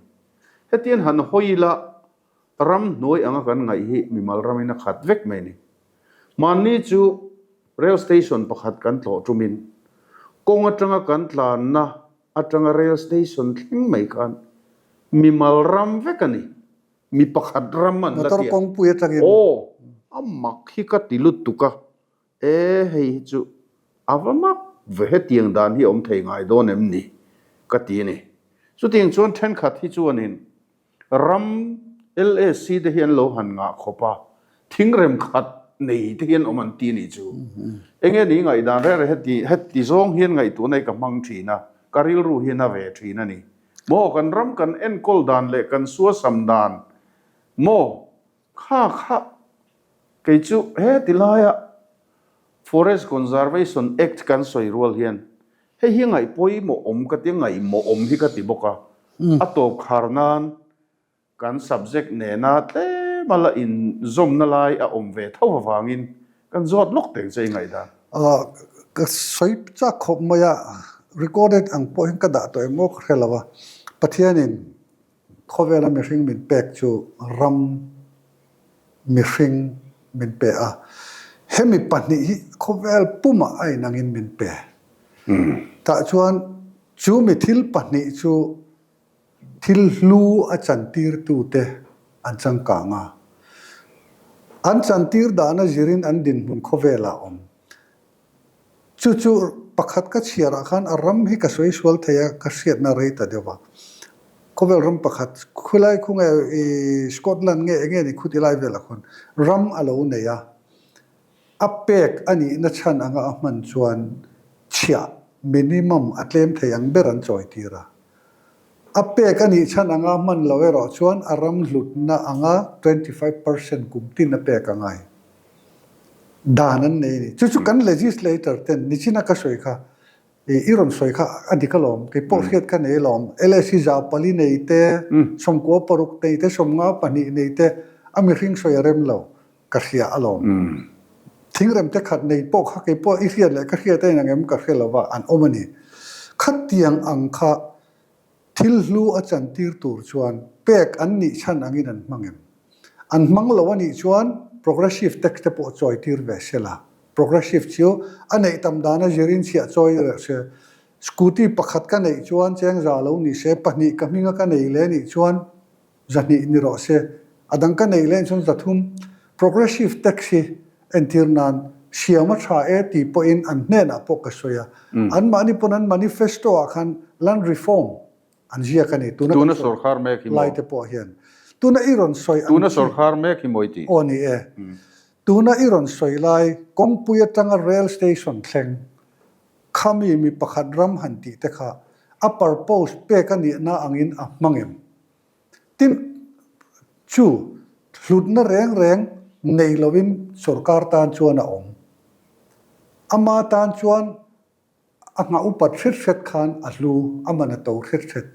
Hetiang han hawi ila ram hnuai anga kan ngaih hi mimal ramin a khat vek mai a ni. Mahni chu rail station pakhat kan tlawh tumin kawng atanga kan tlanna atanga rail station thleng mai khan mimal ram vek a ni. Mi pakhat ram an la Motor ti a. kawngpui atangin. Aw, a mak hi ka ti lutuk a. E, hei hi chu a va mak ve hetiang dan hi a awm thei ngai dawn em ni? ka ti a ni. Chutiang chuan thenkhat hi chuanin Ram LSC te hi an lo han ngah khawp a, thingrem khat nei te hian awm an ti nih chu. Enge ni ngaihdan reng reng heti heti zawng hian ngaihtuahna hi ka hmang thin a, ka rilru hi na ve thin a ni. Maw kan ram kan enkawl dan leh kan suasam dan maw kha kha kei chu heti laia Forest Conservation Act kan sawi rual hian hei hi ngaih pawimawh awm ka ti, ngaihmawh awm hi ka ti bawk a. A tawp khar nan kan subject nena tlem a la inzawmna lai a awm ve tho avangin kan zawt lawk teng che i ngaihdan. Ka sawi chak khawp mai a, recorded ang pawh hian ka dah tawh em aw ka hre lo a, Pathianin Khawvela mihring min pek chu ram mihring min pe a, hemi pahnih hi khawvel pumah a inangin min pe. Tah chuan chu mi thil pahnih chu thil hlu a chantirtute an changkang a, an chantir dahna zirin an dinhmun khawvelah a awm. Chu chu pakhat ka chhiarah khan a ram hi ka sawi sual thei a, ka hriatna rei ta deuh a. Khawvel ram pakhat khulai khu nge i Scotland nge enge ni khuti lai velah khawn ram a lo nei a, a pek a nihna chhan anga a hman chuan chhiah minimum a tlem thei ang ber an chawi tir a. A pek a nih chhan anga hman lo erawh chuan a ram hlutna anga 25% kum tin a pek a ngai. Dan an nei a ni. Chu chu kan legislator ten nichina ka sawi kha, i rawn sawi kha a dik alawm, kei pawh hriat kha nei alawm, LSC za pali nei te, 96 nei te, 52 nei te, a mihring sawi a rem lo, ka hria alawm. Thingrem te khat nei pawh kha kei pawh i hriat leh ka hriat a inang em ka hre lo va, an awm a ni. Khatiang ang kha Thil hlu a chantir tur chuan pek an nih chhan angin an hmang em? An hmang lo a nih chuan progressive tax te pawh chawi tir ve se la. Progressive chu a neih tam dana zirin chhiah chawi reh se. Scooty pakhat ka neih chuan cheng za lo ni se, pahnih ka hminga ka nei leh nih chuan zahnih ni rawh se. A dang ka neih leh chuan zathum. Progressive tax hi entir nan siam a tha e tih pawhin an hnenah pawh ka sawi a. Anmahni pawn an manifesto ah khan land reform an ziak a ni. Tuna Tuna sorkar mek hi maw? Lai te pawh hian. Tuna i rawn sawi ang Tuna chi. sorkar mek hi maw i tih? Aw ni e. Tuna i rawn sawi lai kawngpui atanga rail station thleng khami mi pakhat ram han tih te kha a purpose pek a nihna angin a hmang em? Tin, chu hlutna reng reng nei lovin sorkar tan chuan a awm. Ama tan chuan a nghah upat hret hret khan a hlu, a man a to hret hret.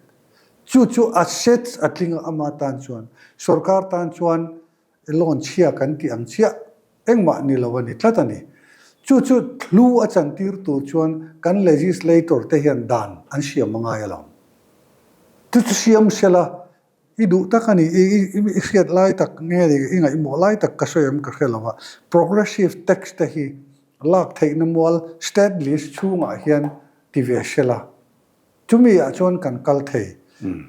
Chu chu assets a tling a ama tan chuan. Sorkar tan chuan Loan chhia kan tih ang chiah engmah ni lo a ni tlat a ni. Chu chu hlu a chantir tur chuan kan legislator te hian dan an siam a ngai alawm. Chu chu siam sela i duh tak a ni, i hriat lai tak nge ni, i ngaihmawh lai tak ka sawi em ka hre lo a, progressive tax te hi lak theihna mual state list chhungah hian ti ve sela. Chumi ah chuan kan kal thei.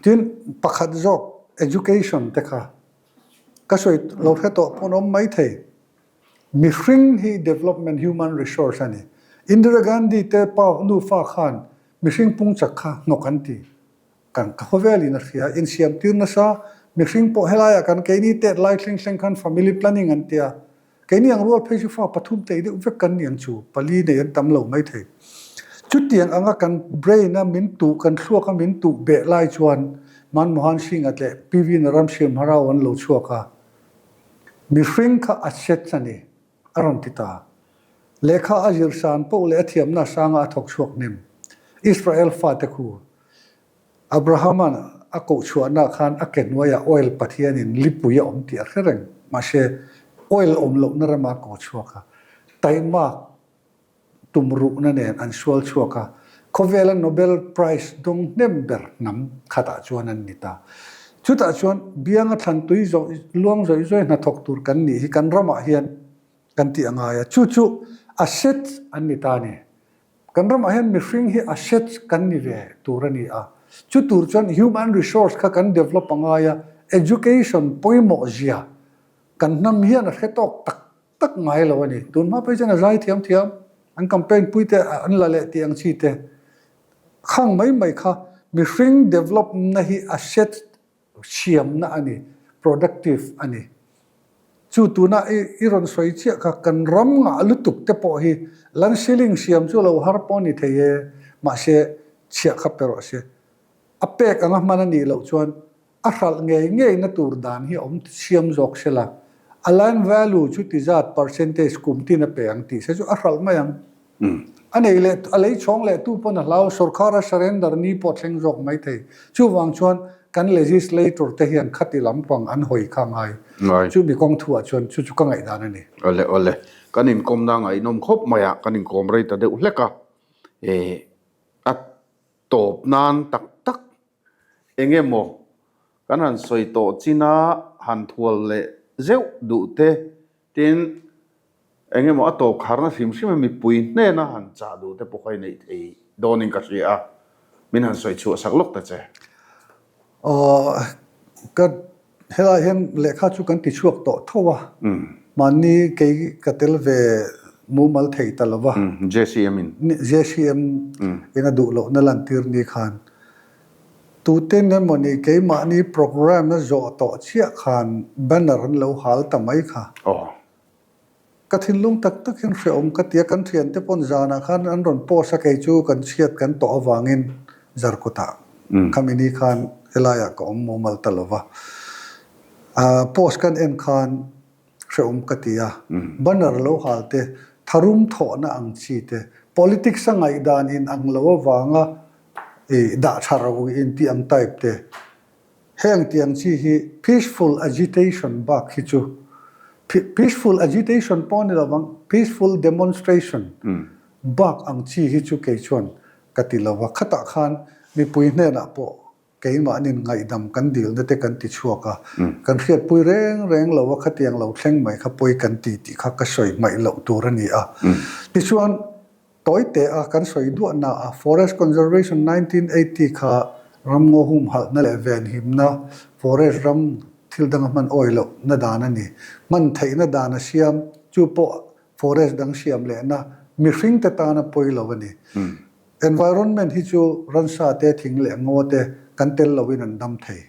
Tin, pakhat zawk education te kha Ka sawi lo hre tawh pawn awm mai thei. Mihring hi development human resource a ni. Indira Gandhi te pa nufa khan mihring pung chak kha hnawk an ti. Kan khawvelin a hria, insiam tir nasa. Mihring pawh helaiah kan keini tet lai thleng thleng khan family planning an tia. Keini ang rual phei chu fa pathum tei deuh vek kan ni ang chu, pali nei an tam lo mai thei. Chutiang anga kan brain a min tuh, kan thluak a min tuh beh lai chuan Manmohan Singh-a leh PV Naramsimha Rao an lo chhuak a. Mihring kha a set a ni, a rawn ti ta. Lehkha a zir san poh leh a thiamna a sanga a thawk chhuak hnem. Israel fate khu Abrahama'n a koh chhuahnaah khan a ke hnuaiah oil Pathianin lipui a awm tih a hre reng. Mahse, oil awm lohna ramah a ko chhuak a, taimak tumruhna nen an sual chhuak a, khawvela Nobel Prize dawng hnem ber hnam khatah chuan an ni ta. Chutah chuan bianga thlan tui zawih luang zawih zawih hnathawk tur kan nih hi kan ramah hian kan tih a ngai a, chu chu assets an ni ta a ni. Kan ramah hian mihring hi assets kan ni ve tur a ni a, chu tur chuan human resource kha kan develop a ngai a, education pawimawh zia kan hnam hian a hre tawk tak tak ngai lo a ni. Tun hma phei chuan a zai thiam thiam, an campaign pui te an la leh tih ang chi te khang mai mai kha mihring develop na hi asset siamna a ni, productive a ni. Chu tuna i i rawn sawi chiah kha kan ram ngah lutuk te pawh hi lan ceiling siam chu lo har pawh a ni thei e, mahse chhiah kha pe rawh se. A pek anga hman a nih loh chuan a hralh ngei ngei na tur dan hi a awm siam zawk se la, a land value chu ti zat percentage kum tin a pe ang tih se chu a hralh mai ang. A nei leh a lei chhawng leh tu pawn a hlau, sorkar a surrender ni pawh thleng zawk mai thei. Chuvang chuan kan legislator te hian khati lampang an hawi kha ngai. Chu mi kawng thuah chuan chu chu ka ngaihdan a ni. Awle awle, kan inkawmna ngaihnawm khawp mai a, kan inkawm rei ta deuh hlek a, a tawp nan tak tak Eng emaw kan han sawi tawh china han thual leh zeuh duh te, tin eng emaw a tawp kharna hrim hrim a mipui hnena han chah duh te pawh kha i neih thei dawnin ka hria a, min han sawi chhuah sak lawk ta che. Aw ka Helaiah hian lehkha chu kan ti chhuak tawh tho a, mahni kei ka tel ve mumal thei ta lo va. JCM in. JCM in a duh lohna lantir ni khan tuten emawni keimahni programme a zawh tawh chiah khan banner an lo hal ta mai kha. Ka thinlung tak tak hian hrehawm ka ti a, kan thiante pawn zanah khan an rawn post a, kei chu kan chhiat kan tawh avangin Zarkawtah khami ni khan helaiah ka awm mumal ta lo va. Post kan en khan hrehawm ka ti a, banner lo hal te, tharum thawhna ang chi te, politics a ngaihdan in ang lo avanga dah tha ro intih ang type te, Heng tiang chi hi peaceful agitation bak hi chu peaceful agitation pawh a ni lo vang, peaceful demonstration bak ang chi hi chu kei chuan ka ti lo va. Khatah khan mipui hnenah pawh keimahnin ngaihdam kan dilna te kan ti chhuak a, kan hriatpui reng reng lo a, khatiang lo thleng mai kha pawi kan ti tih kha ka sawi hmaih loh tur a ni a. Tichuan. Tawi teh a kan sawi duahna a Forest Conservation 1980 kha ramngaw humhalhna leh venhimna, forest ram thil danga hman awi lohna dan a ni. Hman theihna dan a siam, chu pawh forest dang siam lehna mihringte tana pawi lo a ni. Environment hi chu ransa te, thing leh ngaw te kan tel loin an dam thei.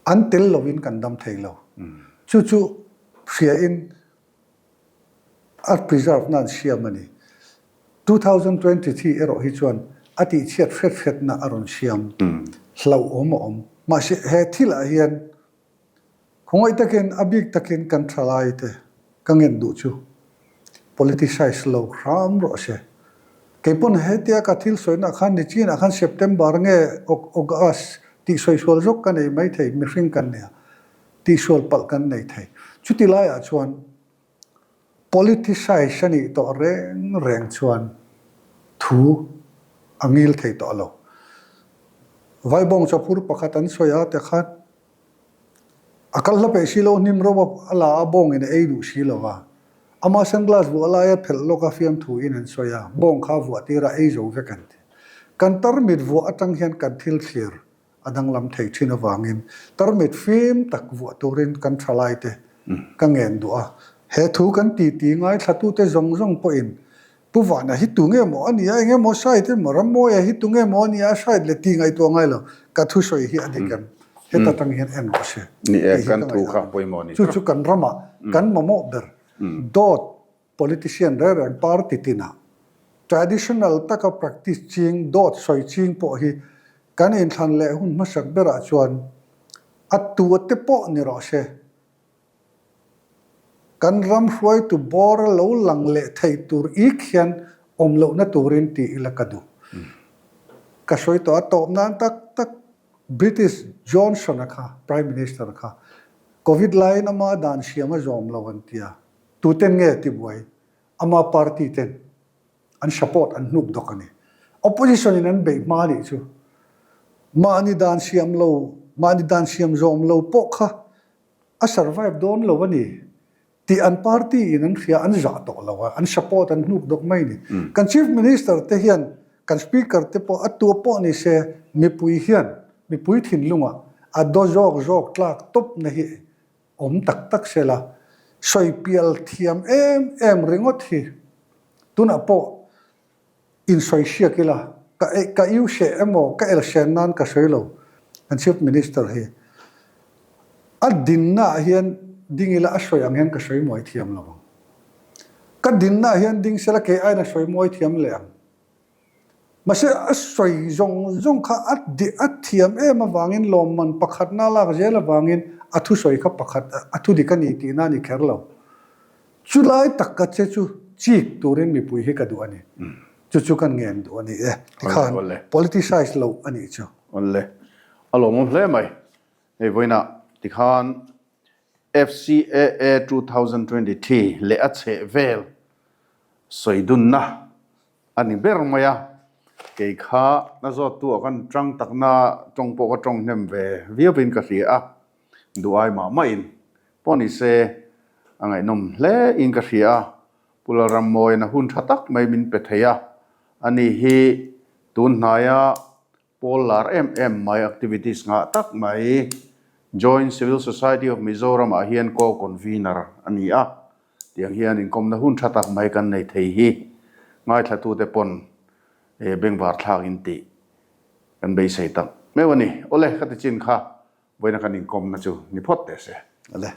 An tel loin kan dam thei lo. Chu chu hriain A preserve nan siam a ni. 2023 erawh hi chuan a tihchhiat hret hretna a rawn siam hlauhawm a awm. Mahse he thilah hian khawngaih takin a bik takin kan thalai te ka ngen duh chu politicize lo hram rawh se. Keipawn hetia ka thil sawina khan nichinah khan September nge August tih sawi sual zawk ka nei maithei mihring kan nia. Tihsual palh kan nei thei. Chuti laiah chuan politicize a nih tawh reng reng chuan thu a ngil thei tawh lo. Vaibawng chawphur pakhat an sawi a te khan a kal hla peih si lo, hnim ro a la a, bawngin a ei duh si lo va. Ama sunglass vuah laia phelh lawk a fiamthu in an sawi a, bawng kha vuah tir a ei zo vek an ti. Kan tarmit vuah atang hian kan thil thlir A danglam thei thin avangin tarmit fim tak vuah turin kan thalaite ka ngen duh a. He thu kan titi ngaithlatute zawng zawng pawhin Pu Vana hi tu nge maw a nia, eng emaw side emaw Rammawia hi tu nge maw a nia a side leh ti ngaihtuah ngai lo, ka thusawi hi a dik em? Heta tang hian en rawh se. Ni e, kan thu kha pawimawh a ni. Chu chu kan ramah kan mamawh ber dawt politician reng reng party tinah traditional taka practice ching dawt sawi ching pawh hi kan inthlan leh hun hmasak berah chuan a tua te pawh ni rawh se. Kan ram hruaitu bawr a lo lang leh thei tur ik hian awm lohna turin ti ila ka duh. Ka sawi tawh a tawp nan tak tak British Johnson-a kha, Prime Minister kha, Covid laiin ama dan siam a zawm lo an ti a, tuten nge tibuai? Ama party ten an support an hnuk dawk a ni. Opposition in an beih hma nih chu mahni dan siam lo, mahni dan siam zawm lo pawh kha a survive dawn lo a ni tih an party in an hria, an zah tawh lo a, an support an hnuk dawk mai a ni. Kan Chief Minister te hian, kan Speaker te pawh a tua pawh ni se mipui hian, mipui thinlungah a daw zawk zawk tlak tawp na hi awm tak tak se la, sawi pial thiam em em ringawt hi tunah pawh Insawi hriak ila, ka ka iu hreh emaw ka el hrian nan ka sawi lo, kan Chief Minister hi a dinna ah hian ding ila a sawi ang hian ka sawi muai thiam lo ang. Ka dinna ah hian ding sela kei aiin a sawi muai thiam leh ang. Mahse a sawi zawng zawng kha a a thiam em avangin lawmman pakhatna a lak zel avangin a thusawi kha pakhat a thudik a ni tihna a ni kher lo. Chulai tak ka che chu chik turin mipui hi ka duh a ni. Chu chu kan ngen duh a ni e. Tikhan politicize loh a nih chu. Awle. A lawmawm hle mai. Hei vawiinah tikhan FCAA 2023 leh a chheh vel sawi dunna a ni ber mai a. Kei kha na zawttu ah kan tang takna tawng pawh ka tawng hnem ve viauin ka hria a. Duh ai mah mahin pawh ni se a ngaihnawm hle in ka hria a, Pu Lalrammawiin a hun tha tak mai min pe thei a, ani hi tun hnaia pawl lar em em mai activities ngah tak mai Joint Civil Society of Mizoram ah hian co-convener a ni a, tiang hian inkawmna hun tha tak mai kan nei thei hi ngaithlatute pawn bengvar thlak in tih kan beisei tak meuh a ni. Awle ka ti chin kha Vawiina kan inkawmna chu ni phawt teh se. Ale.